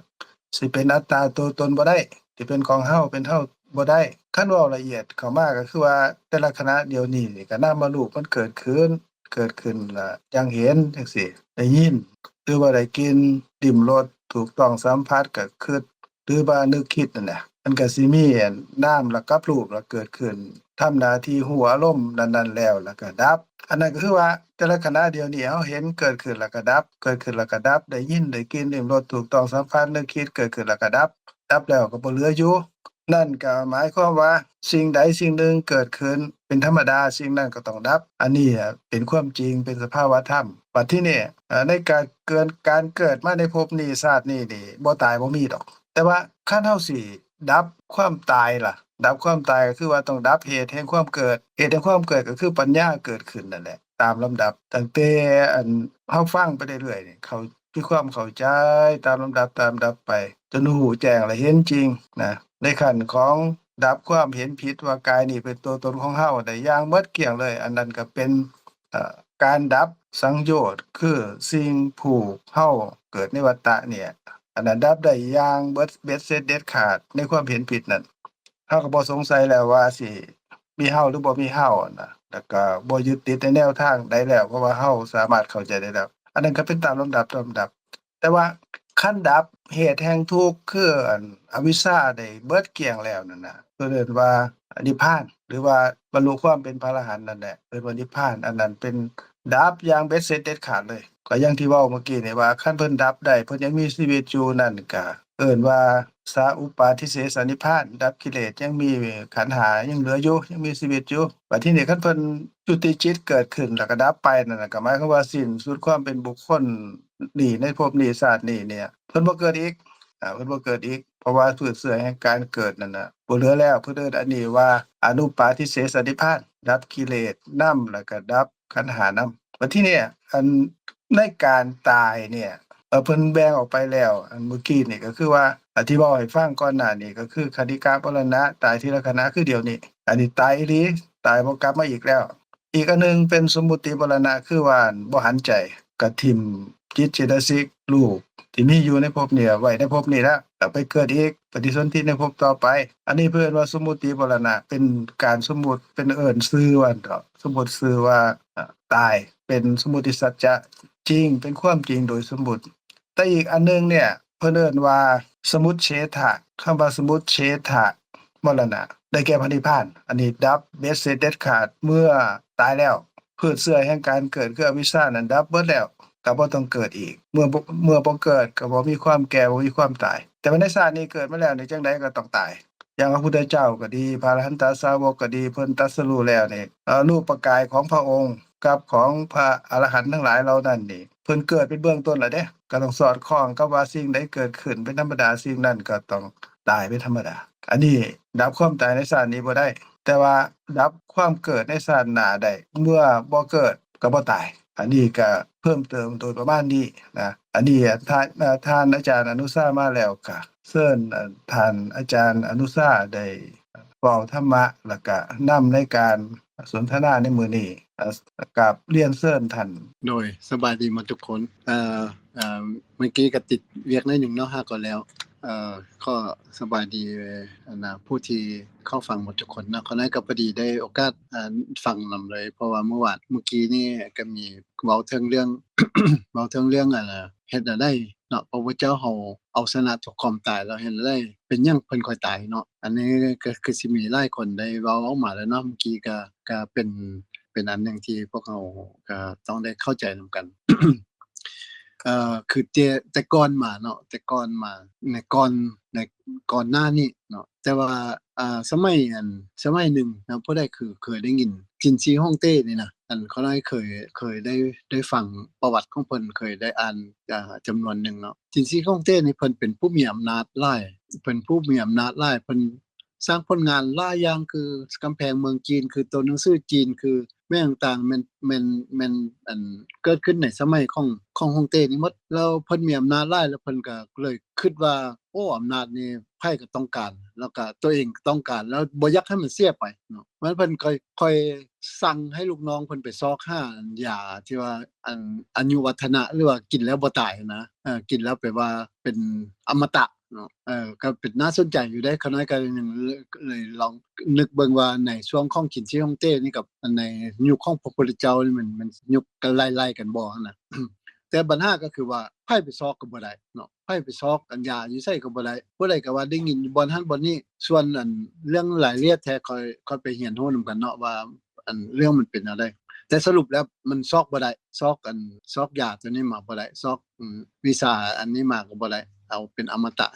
สิเป็นอัตตาตัวตนบ่ได้ สิเป็นของเฮา เป็นเฮาบ่ได้ คันเว้าละเอียดเข้ามาก็คือว่าแต่ละขณะเดี๋ยวนี้นี่ก็นามรูปมันเกิดขึ้น เกิดขึ้นละจั่งเห็นจั่งซี้ ได้ยิน หรือว่าได้กลิ่น ลิ้มรส ถูกต้องสัมผัสก็คิด หรือว่านึกคิดนั่นแหละ มันก็สิมีอันนามแล้วกับรูปแล้วเกิดขึ้น ทำหน้าที่รู้อารมณ์นั้นๆแล้ว แล้วก็ดับ อันนั้นก็คือว่าแต่ละขณะเดี๋ยวนี้เฮาเห็นเกิดขึ้นแล้วก็ดับ เกิดขึ้นแล้วก็ดับ ได้ยิน ได้กลิ่น ลิ้มรส ถูกต้องสัมผัส นึกคิด เกิดขึ้นแล้วก็ดับ ดับแล้วก็บ่เหลืออยู่ นั่นก็หมายความว่าสิ่งใดสิ่งหนึ่งเกิดขึ้นเป็นธรรมดา สิ่งนั้นก็ต้องดับ อันนี้เป็นความจริง เป็นสภาวะธรรม บัดทีนี้ เอ่อ ในการเกิด การเกิดมาในภพนี้ชาตินี้นี่บ่ตายบ่มีดอก แต่ว่าคันเฮาสิดับความตายล่ะ ดับความตายก็คือว่าต้องดับเหตุแห่งความเกิด เหตุแห่งความเกิดก็คือปัญญาเกิดขึ้นนั่นแหละ ตามลำดับ ตั้งแต่อันเฮาฟังไปเรื่อยๆนี่ เข้า มีความเข้าใจตามลำดับ ตามลำดับไป จนฮู้แจ้งและเห็นจริงนะ ในขั้นของดับความเห็นผิดว่ากายนี้เป็นตัวตนของเฮาได้อย่างหมดเกลี้ยงเลย อันนั้นก็เป็น เอ่อ การดับสังโยชน์ คือสิ่งผูกเฮาเกิดในวัฏฏะเนี่ย อันนั้นดับได้อย่างเบิด เบ็ดเสร็จเด็ดขาดในความเห็นผิดนั่น เฮาก็บ่สงสัยแล้วว่าสิมีเฮาหรือบ่มีเฮานะ แล้วก็บ่ยึดติดในแนวทางใดแล้ว เพราะว่าเฮาสามารถเข้าใจได้แล้ว อันนั้นก็เป็นตามลำดับ ตามลำดับ แต่ว่า ຄັນດັບເຫດແຫ່ງທຸກ ຄືອັນອະວິຊຊາໄດ້ເບິດກ້ຽງແລ້ວນັ້ນນະ ເພິ່ນເອີ້ນວ່ານິບພານ ຫຼືວ່າບັນລຸຄວາມເປັນພະອະລະຫັນນັ້ນແຫຼະ ເອີ້ນວ່ານິບພານ. ອັນນັ້ນເປັນດັບຢ່າງເບັດເສັດເດັດຂາດເລີຍ. ກໍຢ່າງທີ່ເວົ້າເມື່ອກີ້ນີ້ວ່າ ຄັນເພິ່ນດັບໄດ້ ເພິ່ນຍັງມີຊີວິດຢູ່ນັ້ນ ກະເອີ້ນວ່າສາອຸປາທິເສສະນິບພານ ດັບກິເລດ ຍັງມີຂັນຫ້າຍັງເຫຼືອຢູ່ ຍັງມີຊີວິດຢູ່. ບັດທີນີ້ ຄັນເພິ່ນຈຸຕິຈິດເກີດຂຶ້ນ ແລ້ວກໍດັບໄປນັ້ນນະ ກໍໝາຍຄວາມວ່າສິ້ນສຸດຄວາມເປັນບຸກຄົນນີ້ ໃນພົບນີ້ຊາດນີ້ເນ່ຍ ເພິ່ນບໍ່ເກີດອີກ ອາ ເພິ່ນບໍ່ເກີດອີກ ເພາະວ່າພືດເຊື້ອແຫ່ງການເກີດນັ້ນນະບໍ່ເຫຼືອແລ້ວ. ເພິ່ນເອີ້ນອັນນີ້ວ່າອະນຸປາທິເສສະນິບພານ ດັບກິເລດນຳ ແລ້ວກໍດັບຂັນຫ້ານຳ. ບັດທີນີ້ ອັນ ໃນການຕາຍເນ່ຍ ເອີ ເພິ່ນແບ່ງອອກໄປແລ້ວ. ອັນເມື່ອກີ້ນີ້ກໍຄືວ່າ ອາ ທີ່ເວົ້າໃຫ້ຟັງກ່ອນໜ້ານີ້ ກໍຄືຄະນິກະມໍລະນະ ຕາຍທີລະຂະນະ ຄືດຽວນີ້ ອັນນີ້ຕາຍອີ່ຫຼີ ຕາຍບໍ່ກັບມາອີກແລ້ວ. ອີກອັນໜຶ່ງເປັນສົມມຸດຕິມໍລະນະ ຄືວ່າບໍ່ຫັນໃຈ ກະຖິ້ມຈິດເຈຕະສິກ ຮູບທີ່ມີຢູ່ໃນພົບນີ້ໄວ້ໃນພົບນີ້ລະ ແລ້ວໄປເກີດອີກ ປະຕິສົນທິໃນພົບຕໍ່ໄປ. ອັນນີ້ເພິ່ນວ່າສົມມຸດຕິມໍລະນະ ເປັນການສົມມຸດ ເປັນເອີ້ນຊື່ວ່າເນາະ ສົມມຸດຊື່ວ່າ ອາ ຕາຍ ເປັນສົມມຸດຕິສັດຈະຈິງ ເປັນຄວາມຈິງໂດຍສົມມຸດ. ແຕ່ອີກອັນໜຶ່ງເນ່ຍ ເພິ່ນເອີ້ນວ່າສະມຸດເສດຖະ ຄຳວ່າສະມຸດເສດຖະມໍລະນະ ໄດ້ແກ່ພະນິບພານ. ອັນນີ້ດັບເບັດເສັດເດັດຂາດເມື່ອຕາຍແລ້ວ ພືດເຊື້ອແຫ່ງການເກີດ ຄືອະວິຊຊານັ້ນດັບເບິດແລ້ວ ກໍບໍ່ຕ້ອງເກີດອີກ. ເມື່ອບໍ່ ເມື່ອບໍ່ເກີດ ກໍບໍ່ມີຄວາມແກ່ ບໍ່ມີຄວາມຕາຍ. ແຕ່ວ່າໃນຊາດນີ້ເກີດມາແລ້ວນີ້ ຈັ່ງໃດກໍຕ້ອງຕາຍ. ຢ່າງພະພຸດທະເຈົ້າກໍດີ ພະອະລະຫັນຕະສາວົກກໍດີ ເພິ່ນຕັດສະຮູ້ແລ້ວນີ້ ເອີ ຮູບປະກາຍຂອງພະອົງກັບຂອງພະອະລະຫັນທັງຫຼາຍເຫຼົ່ານັ້ນນີ້ ເພິ່ນເກີດເປັນເບື້ອງຕົ້ນແລ້ວເດ້ ກໍຕ້ອງສອດຄ່ອງກັບວ່າສິ່ງໃດເກີດຂຶ້ນເປັນທຳມະດາ ສິ່ງນັ້ນກໍຕ້ອງຕາຍເປັນທຳມະດາ. ອັນນີ້ດັບຄວາມຕາຍໃນຊາດນີ້ບໍ່ໄດ້ ແຕ່ວ່າດັບຄວາມເກີດໃນຊາດໜ້າໄດ້ ເມື່ອບໍ່ເກີດກໍບໍ່ຕາຍ. ອັນນີ້ກໍເພີ່ມເຕີມໂດຍປະມານນີ້ນະ. ອັນນີ້ທ່ານ ທ່ານອາຈານອະນຸຊາມາແລ້ວ ກໍເຊີນ ອາ ທ່ານອາຈານອະນຸຊາໄດ້ເວົ້າທຳມະ ແລ້ວກະນຳໃນການສົນທະນາໃນມື້ນີ້. ອາ ກາບລຽນເຊີນທ່ານ. ໂດຍ ສະບາຍດີໝົດທຸກຄົນ. ເອີ ເອີ ເມື່ອກີ້ກໍຕິດວຽກໜ້ອຍໜຶ່ງເນາະ ຫາກໍແລ້ວ. ເອີ ຂໍສະບາຍດີ ອັນນະ ຜູ້ທີ່ເຂົ້າຟັງໝົດທຸກຄົນເນາະ. ຂ້ານ້ອຍກໍພໍດີໄດ້ໂອກາດ ອາ ຟັງນຳເລີຍ ເພາະວ່າມື້ວານ ເມື່ອກີ້ນີ້ກໍມີເວົ້າເຖິງເລື່ອງ ເວົ້າເຖິງເລື່ອງ ອັນນະ ເຮັດແນວໃດເນາະ ພະພຸດທະເຈົ້າເຮົາເອົາຊະນະຕົວຄວາມຕາຍແລ້ວເຮັດແນວໃດ ເປັນຫຍັງເພິ່ນຄ່ອຍຕາຍເນາະ. ອັນນີ້ກໍຄືຊິມີຫຼາຍຄົນໄດ້ເວົ້າອອກມາແລ້ວເນາະ ເມື່ອກີ້ກໍ ກໍເປັນ ເປັນອັນໜຶ່ງທີ່ພວກເຮົາກໍຕ້ອງໄດ້ເຂົ້າໃຈນຳກັນ. ເອີ ຄືແຕ່ ແຕ່ກ່ອນມາເນາະ ແຕ່ກ່ອນມາ ໃນກ່ອນ ໃນກ່ອນໜ້ານີ້ເນາະ ແຕ່ວ່າ ອ່າ ສະໄໝ ອັນ ສະໄໝໜຶ່ງເນາະ ຜູ້ໃດຄືເຄີຍໄດ້ຍິນ ຈິນຊີຮົງເຕ້ນີ້ນະ ອັນ ຂ້ານ້ອຍເຄີຍ ເຄີຍໄດ້ ໄດ້ຟັງປະຫວັດຂອງເພິ່ນ ເຄີຍໄດ້ອ່ານ ອ່າ ຈຳນວນໜຶ່ງເນາະ. ຈິນຊີຮົງເຕ້ນີ້ເພິ່ນເປັນຜູ້ມີອຳນາດຫຼາຍ ເພິ່ນຜູ້ມີອຳນາດຫຼາຍ ເພິ່ນສ້າງຜົນງານຫຼາຍຢ່າງ ຄືກຳແພງເມືອງຈີນ ຄືໂຕໜັງສືຈີນ ຄືແມ່ນຕ່າງໆ ແມ່ນ ແມ່ນ ແມ່ນ ອັນ ເກີດຂຶ້ນໃນສະໄໝຂອງ ຂອງຮົງເຕ້ນີ້ໝົດ. ແລ້ວເພິ່ນມີອຳນາດຫຼາຍ ແລ້ວເພິ່ນກໍເລີຍຄິດວ່າ ໂອ້ ອຳນາດນີ້ໃຜກໍຕ້ອງການ ແລ້ວກໍຕົວເອງກໍຕ້ອງການ ແລ້ວບໍ່ຢາກໃຫ້ມັນເສຍໄປເນາະ. ມັນ ເພິ່ນຄ່ອຍ ຄ່ອຍສັ່ງໃຫ້ລູກນ້ອງເພິ່ນໄປຊອກຫາອັນຢາທີ່ວ່າ ອັນ ອາຍຸວັດທະນະ ຫຼືວ່າກິນແລ້ວບໍ່ຕາຍນະ ເອີ ກິນແລ້ວແປວ່າເປັນອະມະຕະເນາະ. ເອີ ກໍເປັນໜ້າສົນໃຈຢູ່ເດ້. ຂ້ານ້ອຍກໍຍັງເລີຍ ເລີຍລອງນຶກເບິ່ງວ່າໃນຊ່ວງຂອງຈິນຊີຮົງເຕ້ນີ້ກັບໃນຍຸກຂອງພະພຸດທະເຈົ້ານີ້ ມັນ ມັນຍຸກກັນໄລ່ໆກັນບໍ່ຫັ້ນນະ. ແຕ່ບັນຫາກໍຄືວ່າໃຜໄປຊອກກໍບໍ່ໄດ້ເນາະ ໃຜໄປຊອກອັນຢາຢູ່ໃສກໍບໍ່ໄດ້ ຜູ້ໃດກໍວ່າໄດ້ຍິນຢູ່ບ່ອນຫັ້ນບ່ອນນີ້. ສ່ວນອັນເລື່ອງລາຍລະອຽດແທ້ ຄ່ອຍ ຄ່ອຍໄປຮຽນຮູ້ນຳກັນເນາະວ່າ ອັນເລື່ອງມັນເປັນແນວໃດ. ແຕ່ສະຫຼຸບແລ້ວມັນຊອກບໍ່ໄດ້ ຊອກອັນ ຊອກຢາຕົວນີ້ມາບໍ່ໄດ້ ຊອກ ອາ ວິຊາອັນນີ້ມາກໍບໍ່ໄດ້ ເອົາເປັນອະມະຕະ.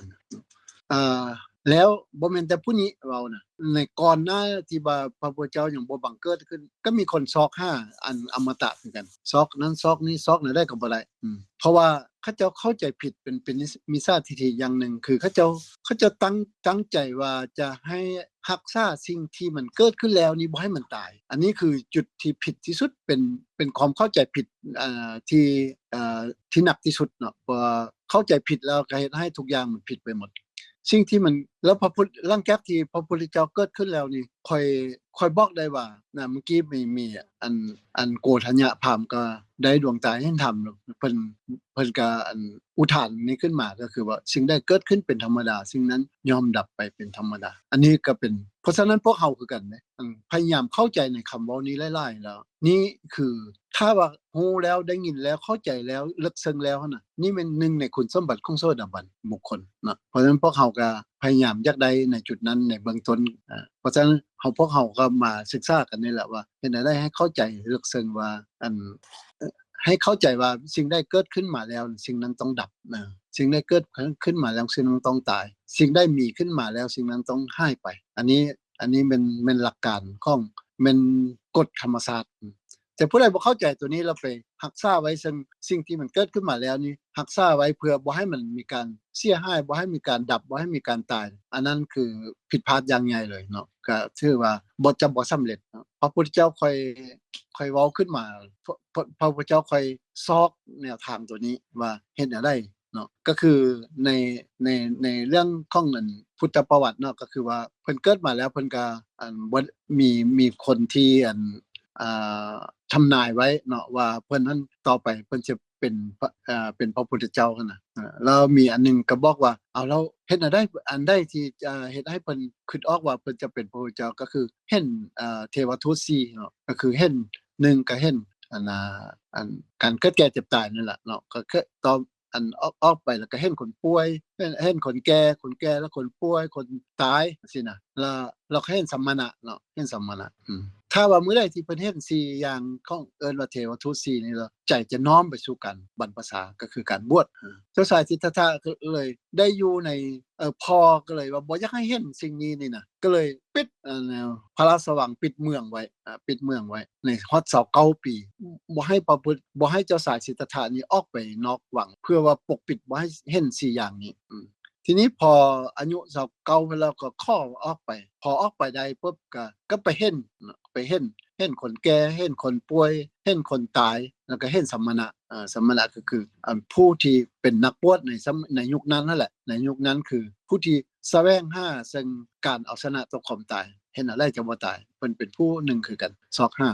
ອ່າ ແລ້ວບໍ່ແມ່ນແຕ່ຜູ້ນີ້ເວົ້ານະ ໃນກ່ອນໜ້າທີ່ວ່າພະພຸດທະເຈົ້າຍັງບໍ່ບັງເກີດຂຶ້ນ ກໍມີຄົນຊອກຫາອັນອະມະຕະຄືກັນ ຊອກນັ້ນຊອກນີ້ ຊອກແນວໃດກໍບໍ່ໄດ້. ອືມ ເພາະວ່າເຂົາເຈົ້າເຂົ້າໃຈຜິດ ເປັນ ເປັນມິດສາທິດຖິຢ່າງໜຶ່ງ ຄືເຂົາເຈົ້າ ເຂົາເຈົ້າຕັ້ງ ຕັ້ງໃຈວ່າຈະໃຫ້ຮັກສາສິ່ງທີ່ມັນເກີດຂຶ້ນແລ້ວນີ້ ບໍ່ໃຫ້ມັນຕາຍ. ອັນນີ້ຄືຈຸດທີ່ຜິດທີ່ສຸດ ເປັນ ເປັນຄວາມເຂົ້າໃຈຜິດ ເອີ ທີ່ ເອີ ທີ່ໜັກທີ່ສຸດເນາະ ເພາະວ່າເຂົ້າໃຈຜິດແລ້ວກໍເຮັດໃຫ້ທຸກຢ່າງມັນຜິດໄປໝົດ. ສິ່ງທີ່ມັນ ແລ້ວພະພຸດ ຫຼັງຈາກທີ່ພະພຸດທະເຈົ້າເກີດຂຶ້ນແລ້ວນີ້ ຂ້ອຍ ຂ້ອຍບອກໄດ້ວ່ານະ ເມື່ອກີ້ມີ ມີອັນ ອັນໂກທະຍະພາມກໍໄດ້ດວງຕາເຫັນທຳ ເພິ່ນ ເພິ່ນກໍອັນອຸທານນີ້ຂຶ້ນມາ ກໍຄືວ່າ ສິ່ງໃດເກີດຂຶ້ນເປັນທຳມະດາ ສິ່ງນັ້ນຍ່ອມດັບໄປເປັນທຳມະດາ. ອັນນີ້ກໍເປັນ ເພາະສະນັ້ນພວກເຮົາຄືກັນເດ້ ອັນພະຍາຍາມເຂົ້າໃຈໃນຄຳເວົ້ານີ້ຫຼາຍໆແລ້ວ ນີ້ຄືຖ້າວ່າຮູ້ແລ້ວ ໄດ້ຍິນແລ້ວ ເຂົ້າໃຈແລ້ວ ເລິກເຊິ່ງແລ້ວຫັ້ນນະ ນີ້ແມ່ນໜຶ່ງໃນຄຸນສົມບັດຂອງໂສດາບັນບຸກຄົນເນາະ. ເພາະສະນັ້ນພວກເຮົາກໍພະຍາຍາມຢາກໄດ້ໃນຈຸດນັ້ນໃນເບື້ອງຕົ້ນ. ອາ ເພາະສະນັ້ນເຮົາ ພວກເຮົາກໍມາສຶກສາກັນນີ້ແຫຼະວ່າ ເຮັດແນວໃດໃຫ້ເຂົ້າໃຈເລິກເຊິ່ງວ່າ ອັນ ໃຫ້ເຂົ້າໃຈວ່າສິ່ງໃດເກີດຂຶ້ນມາແລ້ວ ສິ່ງນັ້ນຕ້ອງດັບນະ ສິ່ງໃດເກີດຂຶ້ນມາແລ້ວ ສິ່ງນັ້ນຕ້ອງຕາຍ ສິ່ງໃດມີຂຶ້ນມາແລ້ວ ສິ່ງນັ້ນຕ້ອງຫາຍໄປ. ອັນນີ້ ອັນນີ້ແມ່ນ ແມ່ນຫຼັກການຂອງ ແມ່ນກົດທຳມະຊາດ. ແຕ່ຜູ້ໃດບໍ່ເຂົ້າໃຈຕົວນີ້ ແລ້ວໄປຮັກສາໄວ້ ເຊິ່ງສິ່ງທີ່ມັນເກີດຂຶ້ນມາແລ້ວນີ້ ຮັກສາໄວ້ເພື່ອບໍ່ໃຫ້ມັນມີການເສຍຫາຍ ບໍ່ໃຫ້ມີການດັບ ບໍ່ໃຫ້ມີການຕາຍ ອັນນັ້ນຄືຜິດພາດຢ່າງໃຫຍ່ເລີຍເນາະ. ກໍຖືວ່າບໍ່ ຈະບໍ່ສຳເລັດເນາະ. ພະພຸດທະເຈົ້າຄ່ອຍ ຄ່ອຍເວົ້າຂຶ້ນມາ ພະ ພະ ພະພຸດທະເຈົ້າຄ່ອຍຊອກແນວທາງຕົວນີ້ວ່າເຮັດແນວໃດເນາະ. ກໍຄືໃນ ໃນ ໃນເລື່ອງຂອງອັນພຸດທະປະຫວັດເນາະ ກໍຄືວ່າເພິ່ນເກີດມາແລ້ວ ເພິ່ນກໍອັນບໍ່ມີ ມີຄົນທີ່ອັນ ອ່າ ທຳນາຍໄວ້ເນາະ ວ່າເພິ່ນນັ້ນຕໍ່ໄປເພິ່ນຈະເປັນພະ ເປັນພະພຸດທະເຈົ້າຫັ້ນນະ. ແລ້ວມີອັນໜຶ່ງກໍບອກວ່າ ເອົາ ແລ້ວເຮັດແນວໃດ ອັນໃດທີ່ຈະເຮັດໃຫ້ເພິ່ນຄິດອອກວ່າເພິ່ນຈະເປັນພະພຸດທະເຈົ້າ ກໍຄືເຫັນ ເທວະທູດສີ່ເນາະ ກໍຄືເຫັນ ໜຶ່ງກໍເຫັນອັນ ອັນການເກີດແກ່ເຈັບຕາຍນັ້ນແຫຼະເນາະ ກໍຄືຕອນ ອັນອອກ ອອກໄປແລ້ວກໍເຫັນຄົນປ່ວຍ ເຫັນ ເຫັນຄົນແກ່ ຄົນແກ່ແລ້ວຄົນປ່ວຍ ຄົນຕາຍຊີ້ນະ. ແລ້ວ ແລ້ວກໍເຫັນສະມະນະເນາະ ເຫັນສະມະນະ. ອືມ ຖ້າວ່າມື້ໃດທີ່ເພິ່ນເຫັນສີ່ຢ່າງຂອງ ເອີ້ນວ່າເທວະທູດສີ່ນີ້ແລ້ວ ໃຈຈະນ້ອມໄປສູ່ການບັນພະຊາ ກໍຄືການບວດ. ເຈົ້າຊາຍສິດທັດຖະກໍເລີຍໄດ້ຢູ່ໃນ ເອີ ພໍ່ກໍເລີຍວ່າບໍ່ຢາກໃຫ້ເຫັນສິ່ງນີ້ນີ້ນະ ກໍເລີຍປິດ ອັນ ພະລາຊະວັງ ປິດເມືອງໄວ້ ອາ ປິດເມືອງໄວ້ໃນຮອດຊາວເກົ້າປີ ບໍ່ໃຫ້ພະພຸດ ບໍ່ໃຫ້ເຈົ້າຊາຍສິດທັດຖະນີ້ອອກໄປນອກວັງ ເພື່ອວ່າປົກປິດບໍ່ໃຫ້ເຫັນສີ່ຢ່າງນີ້. ອືມ ທີນີ້ພໍອາຍຸຊາວເກົ້າແລ້ວກໍຂໍອອກໄປ ພໍອອກໄປໄດ້ປຸບ ກໍ ກໍໄປເຫັນ ໄປເຫັນ ເຫັນຄົນແກ່ ເຫັນຄົນປ່ວຍ ເຫັນຄົນຕາຍ ແລ້ວກໍເຫັນສະມະນະ. ເອີ ສະມະນະກໍຄື ອັນ ຜູ້ທີ່ເປັນນັກບວດໃນ ໃນຍຸກນັ້ນຫັ້ນແຫຼະ ໃນຍຸກນັ້ນຄືຜູ້ທີ່ສະແຫວງຫາເຊິ່ງການເອົາຊະນະຕໍ່ຄວາມຕາຍ ເຫັນແນວໃດຈະບໍ່ຕາຍ ເພິ່ນເປັນຜູ້ໜຶ່ງຄືກັນ ຊອກຫາ.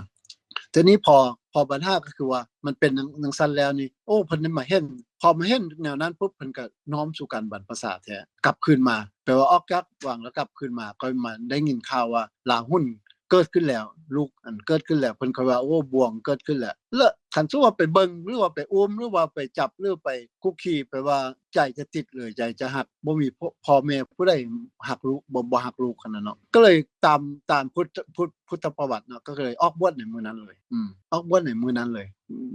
ທີນີ້ພໍ ພໍບັນຫາກໍຄືວ່າມັນເປັນຈັ່ງ ຈັ່ງຊັ້ນແລ້ວນີ້ ໂອ້ ເພິ່ນໄດ້ມາເຫັນ ພໍມາເຫັນແນວນັ້ນປຸບ ເພິ່ນກໍນ້ອມສູ່ການບັນພະຊາແທ້ ກັບຄືນມາ ແປວ່າອອກຈາກວັງແລ້ວກັບຄືນມາ ກໍມາໄດ້ຍິນຂ່າວວ່າລາຫຸນເກີດຂຶ້ນແລ້ວ ລູກ ອັນ ເກີດຂຶ້ນແລ້ວ ເພິ່ນກໍວ່າ ໂອ້ ບວງເກີດຂຶ້ນແລ້ວ. ແລ້ວຄັນສົມມຸດວ່າໄປເບິ່ງ ຫຼືວ່າໄປອຸ້ມ ຫຼືວ່າໄປຈັບ ຫຼືໄປຄຸກຄີ ແປວ່າໃຈຈະຕິດເລີຍ ໃຈຈະຮັກ ບໍ່ມີພໍ່ ພໍ່ແມ່ຜູ້ໃດຮັກລູກ ບໍ່ ບໍ່ຮັກລູກຫັ້ນນະເນາະ. ກໍເລີຍຕາມ ຕາມພຸດ ພຸດ ພຸດທະປະຫວັດເນາະ ກໍເລີຍອອກບວດໃນມື້ນັ້ນເລີຍ. ອືມ ອອກບວດໃນມື້ນັ້ນເລີຍ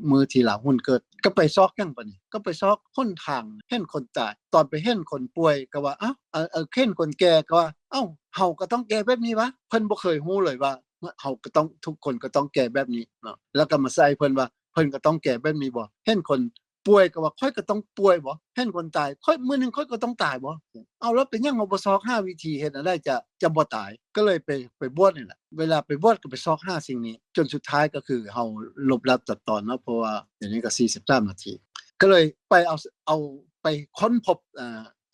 ມື້ທີ່ລາຫຸນເກີດ. ກໍໄປຊອກຫຍັງບາດນີ້ ກໍໄປຊອກຫົນທາງ ເຫັນຄົນຕາຍ ຕອນໄປເຫັນຄົນປ່ວຍກໍວ່າ ອ້າວ ເອີ ເອີ ເຫັນຄົນແກ່ກໍວ່າ ເອົ້າ ເຮົາກໍຕ້ອງແກ່ແບບນີ້ຫວາ? ເພິ່ນບໍ່ເຄີຍຮູ້ເລີຍວ່າ ເຮົາກໍຕ້ອງ ທຸກຄົນກໍຕ້ອງແກ່ແບບນີ້ເນາະ. ແລ້ວກໍມາໃສ່ເພິ່ນວ່າ ເພິ່ນກໍຕ້ອງແກ່ແບບນີ້ບໍ? ເຫັນຄົນປ່ວຍກໍວ່າ ຂ້ອຍກໍຕ້ອງປ່ວຍບໍ? ເຫັນຄົນຕາຍ ຂ້ອຍ ມື້ໜຶ່ງຂ້ອຍກໍຕ້ອງຕາຍບໍ? ເອົາ ແລ້ວເປັນຫຍັງເຮົາບໍ່ຊອກຫາວິທີເຮັດແນວໃດຈະ ຈະບໍ່ຕາຍ? ກໍເລີຍໄປ ໄປບວດນີ້ແຫຼະ. ເວລາໄປບວດກໍໄປຊອກຫາສິ່ງນີ້ ຈົນສຸດທ້າຍກໍຄືເຮົາລົບລາບຕັດຕອນເນາະ ເພາະວ່າດຽວນີ້ກໍສີ່ສິບສາມນາທີ ກໍເລີຍໄປເອົາ ເອົາໄປຄົ້ນພົບ ເອີ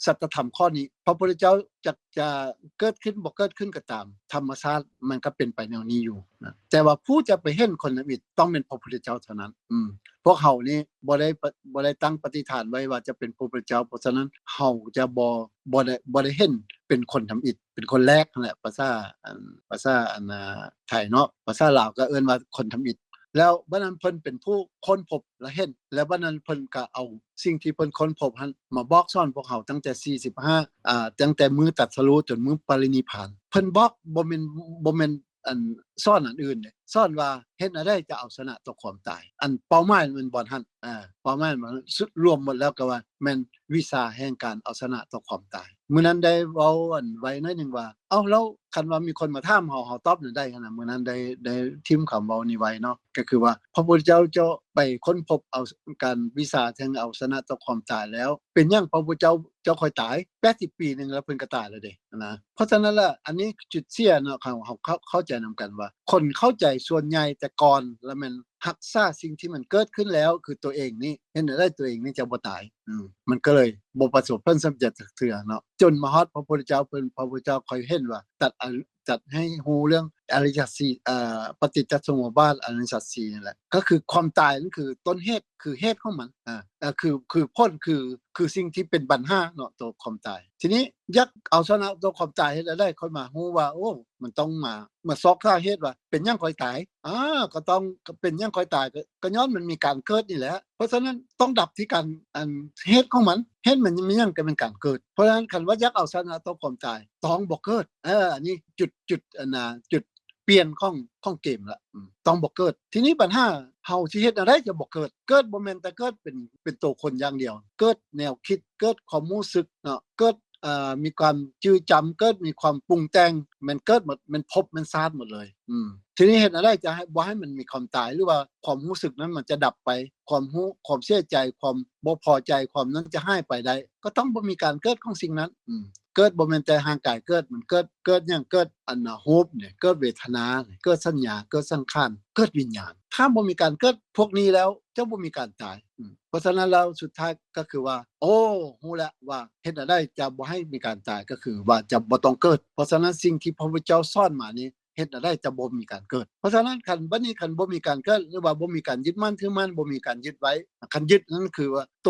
ສັດທະທຳຂໍ້ນີ້ ພະພຸດທະເຈົ້າຈັກຈະເກີດຂຶ້ນບໍ່ເກີດຂຶ້ນກໍຕາມ ທຳມະຊາດມັນກໍເປັນໄປແນວນີ້ຢູ່ນະ. ແຕ່ວ່າຜູ້ຈະໄປເຫັນຄົນທຳອິດ ຕ້ອງແມ່ນພະພຸດທະເຈົ້າເທົ່ານັ້ນ. ອືມ ພວກເຮົານີ້ບໍ່ໄດ້ປະ ບໍ່ໄດ້ຕັ້ງປະຕິຖານໄວ້ວ່າຈະເປັນພະພຸດທະເຈົ້າ ເພາະສະນັ້ນເຮົາຈະບໍ່ ບໍ່ໄດ້ ບໍ່ໄດ້ເຫັນເປັນຄົນທຳອິດ ເປັນຄົນແລກຫັ້ນແຫຼະ ພາສາ ອັນ ພາສາ ອັນ ອ່າ ໄທເນາະ ພາສາລາວກໍເອີ້ນວ່າຄົນທຳອິດ. ແລ້ວບັດນັ້ນເພິ່ນເປັນຜູ້ຄົ້ນພົບ ແລະ ເຫັນ ແລ້ວບັດນັ້ນເພິ່ນກໍເອົາສິ່ງທີ່ເພິ່ນຄົ້ນພົບຫັ້ນມາບອກສອນພວກເຮົາຕັ້ງແຕ່ສີ່ສິບຫ້າ ອ່າ ຕັ້ງແຕ່ມື້ຕັດສະຮູ້ຈົນມື້ປະລິນິບພານ. ເພິ່ນບອກ ບໍ່ແມ່ນ ບໍ່ແມ່ນ ອັນ ສອນອັນອື່ນເດ້ ສອນວ່າເຮັດແນວໃດຈະເອົາຊະນະຕໍ່ຄວາມຕາຍ. ອັນເປົ້າໝາຍມັນບ່ອນຫັ້ນ ອ່າ ເປົ້າໝາຍມັນ ສຸດລວມໝົດແລ້ວກໍວ່າແມ່ນວິຊາແຫ່ງການເອົາຊະນະຕໍ່ຄວາມຕາຍ. ມື້ນັ້ນໄດ້ເວົ້າ ອັນ ໄວ້ໜ້ອຍໜຶ່ງວ່າ ເອົ້າ ແລ້ວຄັນວ່າມີຄົນມາຖາມເຮົາ ເຮົາຕອບແນວໃດຫັ້ນນະ? ມື້ນັ້ນໄດ້ ໄດ້ຖິ້ມຄຳເວົ້ານີ້ໄວ້ເນາະ ກໍຄືວ່າ ພະພຸດທະເຈົ້າເຈົ້າໄປຄົ້ນພົບເອົາການ ວິຊາແຫ່ງເອົາຊະນະຕໍ່ຄວາມຕາຍແລ້ວ ເປັນຫຍັງພະພຸດທະເຈົ້າເຈົ້າຄ່ອຍຕາຍ? ແປດສິບປີໜຶ່ງແລ້ວເພິ່ນກໍຕາຍແລ້ວເດ້ນະ. ເພາະສະນັ້ນລະ ອັນນີ້ຈຸດເສຍເນາະ ເຮົາ ເຮົາເຂົ້າ ເຂົ້າໃຈນຳກັນວ່າ ຄົນເຂົ້າໃຈສ່ວນໃຫຍ່ແຕ່ກ່ອນລະແມ່ນຮັກສາສິ່ງທີ່ມັນເກີດຂຶ້ນແລ້ວ ຄືຕົວເອງນີ້ ເຮັດແນວໃດຕົວເອງນີ້ຈະບໍ່ຕາຍ. ອືມ ມັນກໍເລີຍບໍ່ປະສົບຜົນສຳເລັດຈັກເທື່ອເນາະ ຈົນມາຮອດພະພຸດທະເຈົ້າ ເພິ່ນ ພະພຸດທະເຈົ້າຄ່ອຍເຫັນວ່າ ຕັດອະ ຈັດໃຫ້ຮູ້ເລື່ອງອະລິຍະສີ່ ເອີ ປະຕິດຈະສະມຸບາດ ອະລິຍະສີ່ນີ້ແຫຼະ ກໍຄືຄວາມຕາຍນັ້ນຄືຕົ້ນເຫດ ຄືເຫດຂອງມັນ ເອີ ຄື ຄືຜົນ ຄື ຄືສິ່ງທີ່ເປັນບັນຫາເນາະ ໂຕຄວາມຕາຍ. ທີນີ້ຢາກເອົາຊະນະໂຕຄວາມຕາຍເຮັດແນວໃດ ຄ່ອຍມາຮູ້ວ່າ ໂອ້ ມັນຕ້ອງມາ ມາຊອກສາເຫດວ່າເປັນຫຍັງຂ້ອຍຕາຍ ອາ ກໍຕ້ອງ ກໍເປັນຫຍັງຂ້ອຍຕາຍ ກໍ ກໍຍ້ອນມັນມີການເກີດນີ້ແຫຼະ. ເພາະສະນັ້ນຕ້ອງດັບທີ່ການ ອັນ ເຫດຂອງມັນ ເຫດມັນມີຫຍັງກໍແມ່ນການເກີດ. ເພາະສະນັ້ນຄັນວ່າຢາກເອົາຊະນະຕໍ່ຄວາມຕາຍ ຕ້ອງບໍ່ເກີດ. ເອີ ອັນນີ້ຈຸດ ຈຸດ ອັນນ່າ ຈຸດປ່ຽນຂອງ ຂອງເກມລະ ອືມ ຕ້ອງບໍ່ເກີດ. ທີນີ້ບັນຫາ ເຮົາຊິເຮັດແນວໃດຈະບໍ່ເກີດ? ເກີດບໍ່ແມ່ນແຕ່ເກີດເປັນ ເປັນໂຕຄົນຢ່າງດຽວ ເກີດແນວຄິດ ເກີດຄວາມຮູ້ສຶກເນາະ ເກີດ ເອີ ມີຄວາມຈື່ຈຳ ເກີດມີຄວາມປຸງແຕ່ງ ແມ່ນເກີດໝົດ ແມ່ນພົບ ແມ່ນຊາດໝົດເລີຍ. ອືມ ທີນີ້ເຮັດແນວໃດຈະໃຫ້ ບໍ່ໃຫ້ມັນມີຄວາມຕາຍ ຫຼືວ່າຄວາມຮູ້ສຶກນັ້ນມັນຈະດັບໄປ ຄວາມຮູ້ ຄວາມເສຍໃຈ ຄວາມບໍ່ພໍໃຈ ຄວາມນັ້ນຈະຫາຍໄປໄດ້ ກໍຕ້ອງບໍ່ມີການເກີດຂອງສິ່ງນັ້ນ. ອືມ ເກີດບໍ່ແມ່ນແຕ່ຮ່າງກາຍເກີດ ມັນເກີດ ເກີດຫຍັງ? ເກີດອັນນ່າ ຮູບນີ້ ເກີດເວທະນານີ້ ເກີດສັນຍາ ເກີດສັງຂານ ເກີດວິນຍານ. ຖ້າບໍ່ມີການເກີດພວກນີ້ແລ້ວ ຈະບໍ່ມີການຕາຍ. ອືມ ເພາະສະນັ້ນແລ້ວສຸດທ້າຍກໍຄືວ່າ ໂອ້ ຮູ້ແລ້ວວ່າເຮັດແນວໃດຈະບໍ່ໃຫ້ມີການຕາຍ ກໍຄືວ່າຈະບໍ່ຕ້ອງເກີດ. ເພາະສະນັ້ນສິ່ງທີ່ພະພຸດທະເຈົ້າສອນມານີ້ ເຮັດແນວໃດຈະບໍ່ມີການເກີດ? ເພາະສະນັ້ນຄັນ ບັດນີ້ຄັນບໍ່ມີການເກີດ ຫຼືວ່າບໍ່ມີການຍຶດໝັ້ນຖືໝັ້ນ ບໍ່ມີການຍຶດໄວ້ ຄັນຍຶດນັ້ນຄືວ່າໂຕ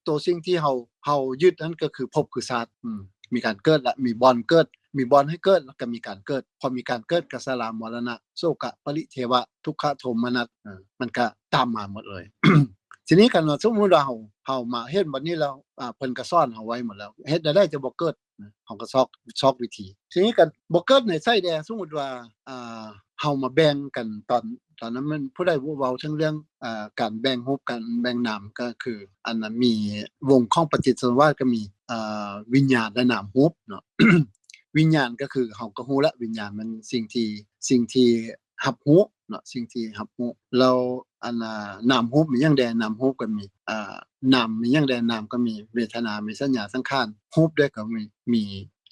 ໂຕສິ່ງທີ່ເຮົາ ເຮົາຍຶດນັ້ນກໍຄືພົບຄືຊາດ. ອືມ ມີການເກີດລະ ມີບ່ອນເກີດ ມີບ່ອນໃຫ້ເກີດ ແລ້ວກໍມີການເກີດ. ພໍມີການເກີດກໍຊະລາ ມໍລະນະ ໂສກະ ປະລິເທວະ ທຸກຂະ ໂທມະນັດ ເອີ ມັນກໍຕາມມາໝົດເລີຍ. ທີນີ້ຄັນວ່າສົມມຸດວ່າເຮົາ ເຮົາມາເຫັນບັດນີ້ແລ້ວ ອາ ເພິ່ນກໍສອນເຮົາໄວ້ໝົດແລ້ວ ເຮັດແນວໃດຈະບໍ່ເກີດ? ເຮົາກໍຊອກ ຊອກວິທີ. ທີນີ້ກໍບໍ່ເກີດໃນໃສແດ່? ສົມມຸດວ່າ ອ່າ ເຮົາມາແບ່ງກັນ ຕອນ ຕອນນັ້ນແມ່ນຜູ້ໃດເວົ້າເຖິງເລື່ອງ ອ່າ ການແບ່ງຮູບ ການແບ່ງນາມ ກໍຄື ອັນນັ້ນມີວົງຂອງປະຕິດຈະສະມຸບາດ ກໍມີ ອ່າ ວິນຍານ ແລະ ນາມຮູບເນາະ. ວິນຍານກໍຄືເຮົາກໍຮູ້ລະ ວິນຍານແມ່ນສິ່ງທີ່ ສິ່ງທີ່ຮັບຮູ້ເນາະ ສິ່ງທີ່ຮັບຮູ້. ແລ້ວອັນນ່າ ນາມຮູບມີຫຍັງແດ່? ນາມຮູບກໍມີ ອ່າ ນາມມີຫຍັງແດ່? ນາມກໍມີເວທະນາ ມີສັນຍາ ສັງຂານ ຮູບດ້ວຍກໍມີ ມີ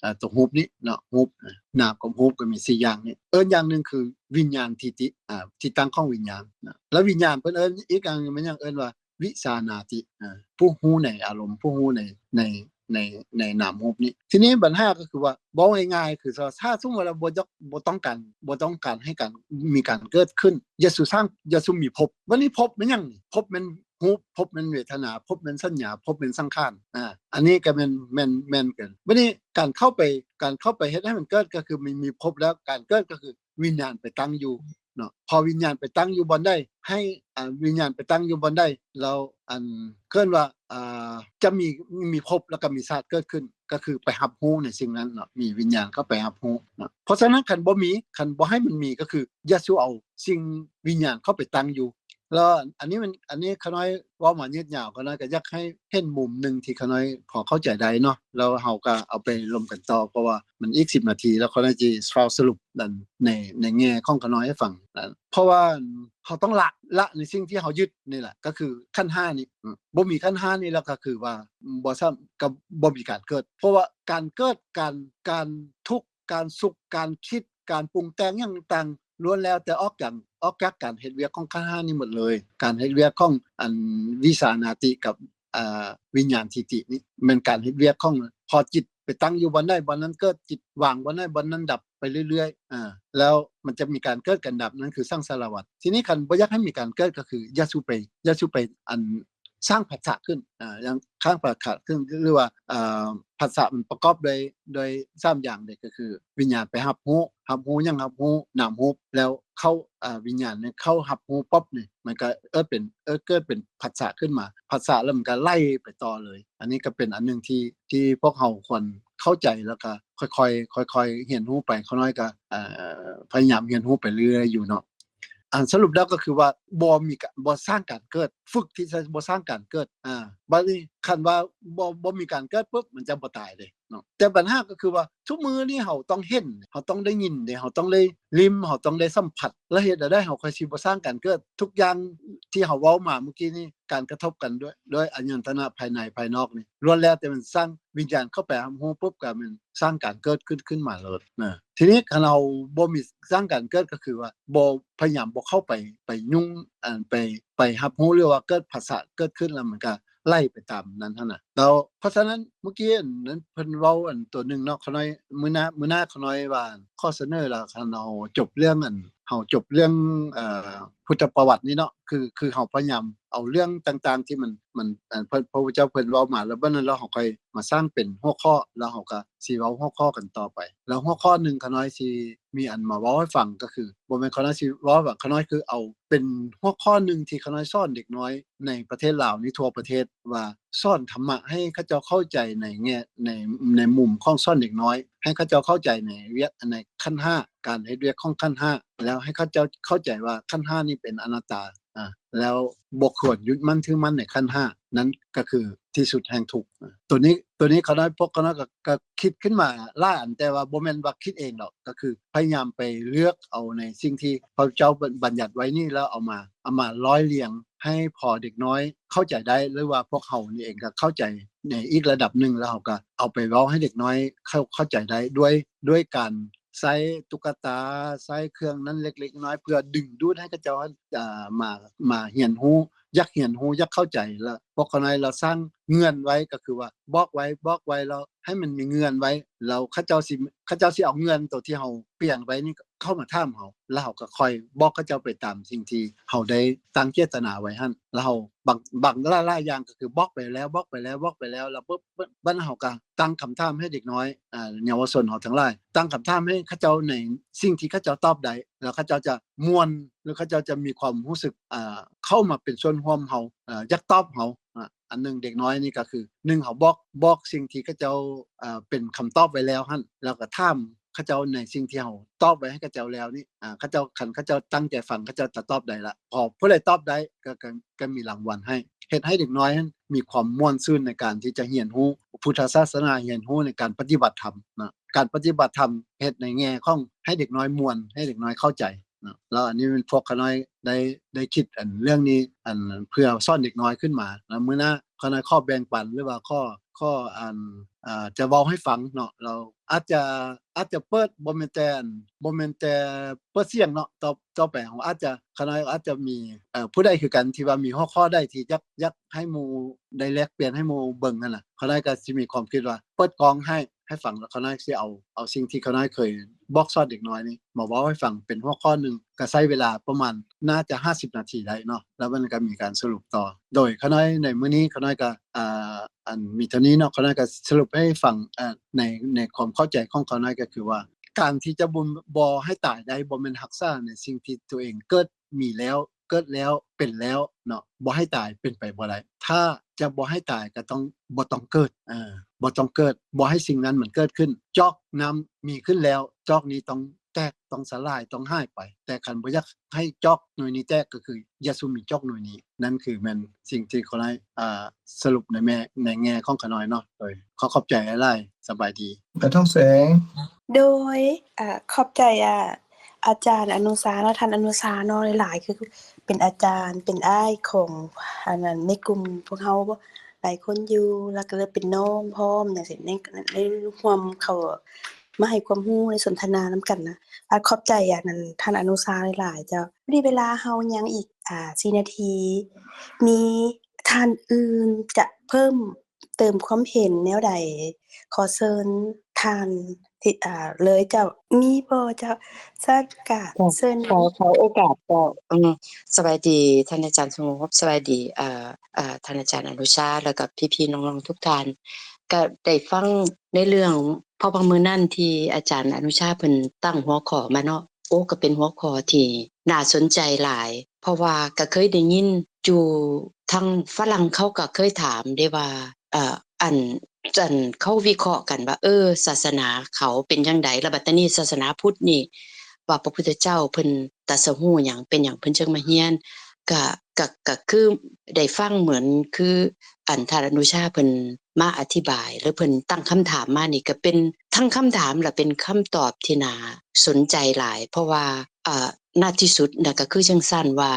ອ່າ ຕົວຮູບນີ້ເນາະ ຮູບ ນາມກັບຮູບກໍມີສີ່ຢ່າງນີ້. ເອີ້ນຢ່າງໜຶ່ງຄືວິນຍານທິຕິ ອ່າ ທີ່ຕັ້ງຂອງວິນຍານນະ. ແລ້ວວິນຍານເພິ່ນເອີ້ນອີກຢ່າງໜຶ່ງແມ່ນຫຍັງ? ເອີ້ນວ່າວິຊານາຕິ ອ່າ ຜູ້ຮູ້ໃນອາລົມ ຜູ້ຮູ້ໃນ ໃນ ໃນ ໃນນາມຮູບນີ້. ທີນີ້ບັນຫາກໍຄືວ່າ ເວົ້າງ່າຍໆ ຄືຖ້າສົມມຸດວ່າບໍ່ຢາກ ບໍ່ຕ້ອງການ ບໍ່ຕ້ອງການໃຫ້ການ ມີການເກີດຂຶ້ນ ຢ່າສູ່ສ້າງ ຢ່າສູ່ມີພົບ. ບັດນີ້ພົບແມ່ນຫຍັງ? ພົບແມ່ນ ຮູບ ພົບແມ່ນເວທະນາ ພົບແມ່ນສັນຍາ ພົບແມ່ນສັງຂານ. ອາ ອັນນີ້ກໍແມ່ນ ແມ່ນ ແມ່ນກັນ. ບັດນີ້ການເຂົ້າໄປ ການເຂົ້າໄປເຮັດໃຫ້ມັນເກີດກໍຄືມີ ມີພົບແລ້ວ ການເກີດກໍຄືວິນຍານໄປຕັ້ງຢູ່ເນາະ. ພໍວິນຍານໄປຕັ້ງຢູ່ບ່ອນໃດ ໃຫ້ ອ່າ ວິນຍານໄປຕັ້ງຢູ່ບ່ອນໃດ ແລ້ວອັນເອີ້ນວ່າ ອ່າ ຈະມີ ມີພົບ ແລ້ວກໍມີຊາດເກີດຂຶ້ນ ກໍຄືໄປຮັບຮູ້ໃນສິ່ງນັ້ນເນາະ ມີວິນຍານເຂົ້າໄປຮັບຮູ້ເນາະ. ເພາະສະນັ້ນຄັນບໍ່ມີ ຄັນບໍ່ໃຫ້ມັນມີ ກໍຄືຢ່າສູ່ເອົາສິ່ງ ວິນຍານເຂົ້າໄປຕັ້ງຢູ່. ແລ້ວອັນນີ້ມັນ ອັນນີ້ຂ້ານ້ອຍເວົ້າມາຍືດຍາວ ຂ້ານ້ອຍກໍຢາກໃຫ້ເຫັນມຸມໜຶ່ງທີ່ຂ້ານ້ອຍພໍເຂົ້າໃຈໄດ້ເນາະ ແລ້ວເຮົາກໍເອົາໄປລົມກັນຕໍ່ ເພາະວ່າມັນອີກສິບນາທີ ແລ້ວຂ້ານ້ອຍຊິຟ້າວສະຫຼຸບໃນ ໃນແງ່ຂອງຂ້ານ້ອຍໃຫ້ຟັງ. ເພາະວ່າເຮົາຕ້ອງລະ ລະໃນສິ່ງທີ່ເຮົາຍຶດນີ້ແຫຼະ ກໍຄືຂັນຫ້ານີ້. ອືມ ບໍ່ມີຂັນຫ້ານີ້ແລ້ວກໍຄືວ່າບໍ່ສາ ກໍບໍ່ມີການເກີດ ເພາະວ່າການເກີດ ການ ການທຸກ ການສຸກ ການຄິດ ການປຸງແຕ່ງຫຍັງຕ່າງໆ ລ້ວນແລ້ວແຕ່ອອກຈາກ ອອກຈາກການເຮັດວຽກຂອງຂັນຫ້ານີ້ໝົດເລີຍ. ການເຮັດວຽກຂອງອັນວິຊານາຕິກັບ ອ່າ ວິນຍານທິຕິນີ້ ແມ່ນການເຮັດວຽກຂອງ ພໍຈິດໄປຕັ້ງຢູ່ບ່ອນໃດ ບ່ອນນັ້ນເກີດ, ຈິດວາງບ່ອນໃດ ບ່ອນນັ້ນດັບໄປເລື້ອຍໆ. ອ່າ ແລ້ວມັນຈະມີການເກີດການດັບ ນັ້ນຄືສັງສາລະວັດ. ທີນີ້ຄັນບໍ່ຢາກໃຫ້ມີການເກີດ ກໍຄືຢ່າສູ່ໄປ ຢ່າສູ່ໄປອັນ ສ້າງຜັດສະຂຶ້ນ ອ່າ ຢ່າງສ້າງຜັດສະຂຶ້ນ ຫຼືວ່າ ອ່າ ຜັດສະມັນປະກອບດ້ວຍ ດ້ວຍສາມຢ່າງເດ ກໍຄືວິນຍານໄປຮັບຮູ້ ຮັບຮູ້ຫຍັງ? ຮັບຮູ້ນາມຮູບ ແລ້ວເຂົ້າ ອ່າ ວິນຍານເຂົ້າຮັບຮູ້ປັບນີ້ ມັນກໍເອີ້ນເປັນ ເອີ້ນເກີດເປັນຜັດສະຂຶ້ນມາ ຜັດສະແລ້ວມັນກໍໄຫຼໄປຕໍ່ເລີຍ. ອັນນີ້ກໍເປັນອັນໜຶ່ງທີ່ ທີ່ພວກເຮົາຄວນເຂົ້າໃຈ ແລ້ວກໍຄ່ອຍໆ ຄ່ອຍໆຮຽນຮູ້ໄປ ຂ້ານ້ອຍກໍ ເອີ ພະຍາຍາມຮຽນຮູ້ໄປເລື້ອຍໆຢູ່ເນາະ. ອັນສະຫຼຸບແລ້ວກໍຄືວ່າບໍ່ມີການ ບໍ່ສ້າງການເກີດ ຝຶກທີ່ຈະບໍ່ສ້າງການເກີດ. ອາ ບາດນີ້ຄັນວ່າບໍ່ ບໍ່ມີການເກີດປຶບ ມັນຈະບໍ່ຕາຍເດ້ເນາະ. ແຕ່ບັນຫາກໍຄືວ່າທຸກມື້ນີ້ເຮົາຕ້ອງເຫັນ ເຮົາຕ້ອງໄດ້ຍິນເດ້ ເຮົາຕ້ອງໄດ້ລິມ ເຮົາຕ້ອງໄດ້ສຳຜັດ ແລ້ວເຮັດແນວໃດເຮົາຄ່ອຍຊິບໍ່ສ້າງການເກີດ? ທຸກຢ່າງທີ່ເຮົາເວົ້າມາມື້ກີ້ນີ້ ການກະທົບກັນດ້ວຍ ດ້ວຍອາຍະຕະນະພາຍໃນພາຍນອກນີ້ ລ້ວນແລ້ວແຕ່ມັນສ້າງ ວິນຍານເຂົ້າໄປຮັບຮູ້ປຸບ ກໍແມ່ນສ້າງການເກີດຂຶ້ນ ຂຶ້ນມາໂລດນະ. ທີນີ້ຄັນເຮົາບໍ່ມີສ້າງການເກີດ ກໍຄືວ່າບໍ່ ພະຍາຍາມບໍ່ເຂົ້າໄປ ໄປຫຍຸ້ງ ອັນ ໄປ ໄປຮັບຮູ້ ຫຼືວ່າເກີດຜັດສະເກີດຂຶ້ນແລ້ວ ມັນກໍ ໄລ່ໄປຕາມນັ້ນຫັ້ນນະ. ແລ້ວເພາະສະນັ້ນ ເມື່ອກີ້ອັນນັ້ນເພິ່ນເວົ້າອັນຕົວໜຶ່ງເນາະ ຂະນ້ອຍ ມື້ໜ້າ ມື້ໜ້າຂະນ້ອຍວ່າຂໍ້ສະເໜີລະ ຄັນເຮົາຈົບເລື່ອງອັນ ເຮົາຈົບເລື່ອງ ເອີ ພຸດທະປະຫວັດນີ້ເນາະ ຄື ຄືເຮົາພະຍາຍາມເອົາເລື່ອງຕ່າງໆທີ່ມັນ ມັນ ອັນ ເພິ່ນ ພະພຸດທະເຈົ້າເພິ່ນເວົ້າມາ ແລ້ວບັດນັ້ນແລ້ວເຮົາຄ່ອຍມາສ້າງເປັນຫົວຂໍ້ ແລ້ວເຮົາກໍຊິເວົ້າຫົວຂໍ້ກັນຕໍ່ໄປ. ແລ້ວຫົວຂໍ້ໜຶ່ງຂະນ້ອຍຊິມີອັນມາເວົ້າໃຫ້ຟັງ ກໍຄື ບໍ່ແມ່ນຂະນ້ອຍຊິເວົ້າວ່າ ຂະນ້ອຍຄືເອົາເປັນຫົວຂໍ້ໜຶ່ງທີ່ຂະນ້ອຍສອນເດັກນ້ອຍໃນປະເທດລາວນີ້ທົ່ວປະເທດ ວ່າສອນທຳມະໃຫ້ເຂົາເຈົ້າເຂົ້າໃຈໃນແງ່ ໃນ ໃນມຸມຂອງສອນເດັກນ້ອຍ ໃຫ້ເຂົາເຈົ້າເຂົ້າໃຈໃນວຽກ ໃນຂັນຫ້າ ການເຮັດວຽກຂອງຂັນຫ້າ ແລ້ວໃຫ້ເຂົາເຈົ້າເຂົ້າໃຈວ່າຂັນຫ້ານີ້ເປັນອະນັດຕາ ອາ ແລ້ວບໍ່ຄວນຍຶດໝັ້ນຖືໝັ້ນໃນຂັນຫ້າ ນັ້ນກໍຄືທີ່ສຸດແຫ່ງທຸກ. ອາ ຕົວນີ້ ຕົວນີ້ຂະນ້ອຍ ພວກຂະນ້ອຍກໍ ກໍຄິດຂຶ້ນມາຫຼາຍອັນ ແຕ່ວ່າບໍ່ແມ່ນວ່າຄິດເອງດອກ ກໍຄືພະຍາຍາມໄປເລືອກເອົາໃນສິ່ງທີ່ພະເຈົ້າບັນ ບັນຍັດໄວ້ນີ້ ແລ້ວເອົາມາ ເອົາມາຮ້ອຍລຽງໃຫ້ພໍເດັກນ້ອຍເຂົ້າໃຈໄດ້ ຫຼືວ່າພວກເຮົານີ້ເອງກໍເຂົ້າໃຈໃນອີກລະດັບໜຶ່ງ ແລ້ວເຮົາກໍເອົາໄປເວົ້າໃຫ້ເດັກນ້ອຍເຂົ້າ ເຂົ້າໃຈໄດ້ ດ້ວຍ ດ້ວຍການ ໃຊ້ຕຸກກະຕາ ໃຊ້ເຄື່ອງນັ້ນເລັກໆນ້ອຍໆ ເພື່ອດຶງດູດໃຫ້ເຂົາເຈົ້າ ເອີ ມາ ມາຮຽນຮູ້ ຢາກຮຽນຮູ້ ຢາກເຂົ້າໃຈ ແລ້ວພວກຂະນ້ອຍລະສ້າງເງື່ອນໄວ້ ກໍຄືວ່າບອກໄວ້ ບອກໄວ້ ແລ້ວໃຫ້ມັນມີເງື່ອນໄວ້ ແລ້ວເຂົາເຈົ້າຊິ ເຂົາເຈົ້າຊິເອົາເງື່ອນໂຕທີ່ເຮົາປຽນໄວ້ນີ້ເຂົ້າມາຖາມເຮົາ ແລ້ວເຮົາກໍຄ່ອຍບອກເຂົາເຈົ້າໄປຕາມສິ່ງທີ່ເຮົາໄດ້ຕັ້ງເຈດຕະນາໄວ້ຫັ້ນ ແລ້ວເຮົາ ບາງ ບາງຫຼາຍໆຢ່າງກໍຄືບອກໄປແລ້ວ ບອກໄປແລ້ວ ບອກໄປແລ້ວ ແລ້ວປຶບ ບັດເຮົາກໍຕັ້ງຄຳຖາມໃຫ້ເດັກນ້ອຍ ອາ ເຍົາວະຊົນເຮົາທັງຫຼາຍ ຕັ້ງຄຳຖາມໃຫ້ເຂົາເຈົ້າໃນສິ່ງທີ່ເຂົາເຈົ້າຕອບໄດ້ ແລ້ວເຂົາເຈົ້າຈະມ່ວນ ຫຼືເຂົາເຈົ້າຈະມີຄວາມຮູ້ສຶກ ອາ ເຂົ້າມາເປັນສ່ວນຮ່ວມເຮົາ ອາ ຢາກຕອບເຮົາ ອາ ອັນໜຶ່ງເດັກນ້ອຍນີ້ກໍຄື ໜຶ່ງ ເຮົາບອກ ບອກສິ່ງທີ່ເຂົາເຈົ້າ ອາ ເປັນຄຳຕອບໄວ້ແລ້ວຫັ້ນ ແລ້ວກໍຖາມເຂົາເຈົ້າໃນສິ່ງທີ່ເຮົາຕອບໄວ້ໃຫ້ເຂົາເຈົ້າແລ້ວນີ້ ອາ ເຂົາເຈົ້າ ຄັນເຂົາເຈົ້າຕັ້ງໃຈຟັງ ເຂົາເຈົ້າຈະຕອບໄດ້ລະ ພໍຜູ້ໃດຕອບໄດ້ ກໍ ກໍ ກໍມີລາງວັນໃຫ້ ເຮັດໃຫ້ເດັກນ້ອຍຫັ້ນມີຄວາມມ່ວນຊື່ນໃນການທີ່ຈະຮຽນຮູ້ພຸດທະສາສະໜາ ຮຽນຮູ້ໃນການປະຕິບັດທຳນະ ການປະຕິບັດທຳເຮັດໃນແງ່ຂອງໃຫ້ເດັກນ້ອຍມ່ວນ ໃຫ້ເດັກນ້ອຍເຂົ້າໃຈນະ. ແລ້ວອັນນີ້ແມ່ນພວກຂ້ານ້ອຍໄດ້ ໄດ້ຄິດອັນເລື່ອງນີ້ ອັນເພື່ອສອນເດັກນ້ອຍຂຶ້ນມາ ແລ້ວມື້ໜ້າຂ້ານ້ອຍຂໍແບ່ງປັນ ຫຼືວ່າຂໍ ຂໍອັນ ເອີ ຈະເວົ້າໃຫ້ຟັງເນາະ ແລ້ວອາດຈະ ອາດຈະເປີດ ບໍ່ແມ່ນແຕ່ ບໍ່ແມ່ນແຕ່ເປີດສຽງເນາະ ຕໍ່ ຕໍ່ໄປເຮົາອາດຈະ ຂ້ານ້ອຍອາດຈະມີ ເອີ ຜູ້ໃດຄືກັນທີ່ວ່າມີຫົວຂໍ້ໃດທີ່ຢາກ ຢາກໃຫ້ໝູ່ໄດ້ແລກປ່ຽນ ໃຫ້ໝູ່ເບິ່ງຫັ້ນນະ ຂ້ານ້ອຍກໍຊິມີຄວາມຄິດວ່າເປີດກ້ອງໃຫ້ ໃຫ້ຟັງ ແລ້ວຂ້ານ້ອຍຊິເອົາ ເອົາສິ່ງທີ່ຂ້ານ້ອຍເຄີຍບອກສອນເດັກນ້ອຍນີ້ມາເວົ້າໃຫ້ຟັງເປັນຫົວຂໍ້ໜຶ່ງ ກໍໃຊ້ເວລາປະມານໜ້າຈະຫ້າສິບນາທີໄດ້ເນາະ ແລ້ວມັນກໍມີການສະຫຼຸບຕໍ່ ໂດຍຂ້ານ້ອຍໃນມື້ນີ້ ຂ້ານ້ອຍກໍ ອ່າ ອັນມີເທົ່ານີ້ເນາະ ຂ້ານ້ອຍກໍສະຫຼຸບໃຫ້ຟັງ ເອີ ໃນ ໃນຄວາມເຂົ້າໃຈຂອງຂ້ານ້ອຍກໍຄືວ່າ ການທີ່ຈະບໍ່ ບໍ່ໃຫ້ຕາຍໄດ້ ບໍ່ແມ່ນຮັກສາໃນສິ່ງທີ່ຕົວເອງເກີດມີແລ້ວ ເກີດແລ້ວ ເປັນແລ້ວເນາະ ບໍ່ໃຫ້ຕາຍເປັນໄປບໍ່ໄດ້ ຖ້າຈະບໍ່ໃຫ້ຕາຍກໍຕ້ອງ ບໍ່ຕ້ອງເກີດ ເອີ ບໍ່ຕ້ອງເກີດ ບໍ່ໃຫ້ສິ່ງນັ້ນມັນເກີດຂຶ້ນ ຈອກນ້ຳມີຂຶ້ນແລ້ວ ຈອກນີ້ຕ້ອງແຕກ ຕ້ອງສະຫຼາຍ ຕ້ອງຫາຍໄປ ແຕ່ຄັນບໍ່ຢາກໃຫ້ຈອກໜ່ວຍນີ້ແຕກ ກໍຄືຢ່າສູ່ມີຈອກໜ່ວຍນີ້ ນັ້ນຄືແມ່ນສິ່ງທີ່ຂ້ານ້ອຍ ອ່າ ສະຫຼຸບໃນແມ່ ໃນແງ່ຂອງຂ້ານ້ອຍເນາະ ໂດຍ ຂໍຂອບໃຈຫຼາຍໆ ສະບາຍດີ. ກະທອງແສງ ໂດຍ ອ່າ ຂອບໃຈ ອ່າ ອາຈານອະນຸຊາເນາະ ທ່ານອະນຸຊາເນາະ ຫຼາຍໆ ຄືເປັນອາຈານ ເປັນອ້າຍຂອງ ອັນນັ້ນ ໃນກຸ່ມພວກເຮົາຫຼາຍຄົນຢູ່ ແລ້ວກໍເລີຍເປັນນ້ອງພ້ອມຈັ່ງຊີ້ ໃນ ໃນຮ່ວມເຂົ້າມາໃຫ້ຄວາມຮູ້ ໃນສົນທະນານຳກັນນະ ອາ ຂອບໃຈ ອັນນັ້ນ ທ່ານອະນຸຊາຫຼາຍໆ ເຈົ້າ. ພໍດີເວລາເຮົາຍັງອີກ ອ່າ ສີ່ນາທີ ມີທ່ານອື່ນຈະເພີ່ມ ເຕີມຄວາມເຫັນແນວໃດ ຂໍເຊີນທ່ານ ທີ່ ເລີຍເຈົ້າ ມີບໍ່ເຈົ້າ? ຊັ້ນກະເຊີນ ຂໍ ຂໍໂອກາດເຈົ້າ. ອືມ ສະບາຍດີທ່ານອາຈານສະຫງົບ ສະບາຍດີ ເອີ ເອີ ທ່ານອາຈານອະນຸຊາ ແລ້ວກໍພີ່ໆນ້ອງໆທຸກທ່ານ ກະໄດ້ຟັງໃນເລື່ອງ ເພາະວ່າມື້ນັ້ນທີ່ອາຈານອະນຸຊາເພິ່ນຕັ້ງຫົວຂໍ້ມາເນາະ ໂອ້ ກໍເປັນຫົວຂໍ້ທີ່ໜ້າສົນໃຈຫຼາຍ ເພາະວ່າກໍເຄີຍໄດ້ຍິນຢູ່ທາງຝຣັ່ງເຂົາກໍເຄີຍຖາມເດ້ວ່າ ເອີ ອັນ ອັນເຂົາວິເຄາະກັນວ່າ ເອີ ສາສະໜາເຂົາເປັນຈັ່ງໃດ ແລ້ວບັດຕານີ້ສາສະໜາພຸດນີ້ ວ່າພະພຸດທະເຈົ້າເພິ່ນຕັດສະຮູ້ຫຍັງ ເປັນຫຍັງເພິ່ນຈຶ່ງມາຮຽນ ກະ ກະ ກະຄືໄດ້ຟັງເໝືອນຄືອັນທ່ານອະນຸຊາເພິ່ນມາອະທິບາຍ ຫຼືເພິ່ນຕັ້ງຄຳຖາມມານີ້ ກະເປັນທັງຄຳຖາມ ແລະເປັນຄຳຕອບທີ່ໜ້າສົນໃຈຫຼາຍ ເພາະວ່າ ເອີ ນະທີ່ສຸດນະ ກໍຄືຈັ່ງຊັ້ນວ່າ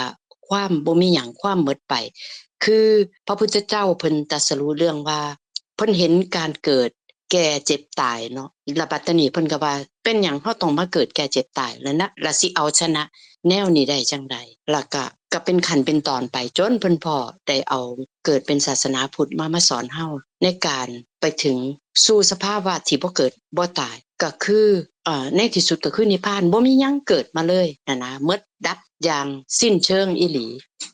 ຄວາມບໍ່ມີຫຍັງ ຄວາມໝົດໄປ ຄືພະພຸດທະເຈົ້າເພິ່ນຕັດສະຮູ້ເລື່ອງວ່າ ເພິ່ນເຫັນການເກີດ ແກ່ເຈັບຕາຍເນາະ. ແລ້ວບັດຕານີ້ເພິ່ນກໍວ່າ ເປັນຫຍັງເຮົາຕ້ອງມາເກີດແກ່ເຈັບຕາຍ ແລ້ວນະ ລະຊິເອົາຊະນະແນວນີ້ໄດ້ຈັ່ງໃດ? ແລ້ວກໍ ກໍເປັນຂັ້ນເປັນຕອນໄປ ຈົນເພິ່ນພໍ່ໄດ້ເອົາເກີດເປັນສາສະໜາພຸດມາ ມາສອນເຮົາໃນການໄປເຖິງສູ່ສະພາວະທີ່ບໍ່ເກີດບໍ່ຕາຍ ກໍຄື ເອີ ໃນທີ່ສຸດກໍຄືນິບພານ ບໍ່ມີຫຍັງເກີດມາເລີຍຫັ້ນນະ ໝົດດັບຢ່າງສິ້ນເຊີງອີ່ຫຼີ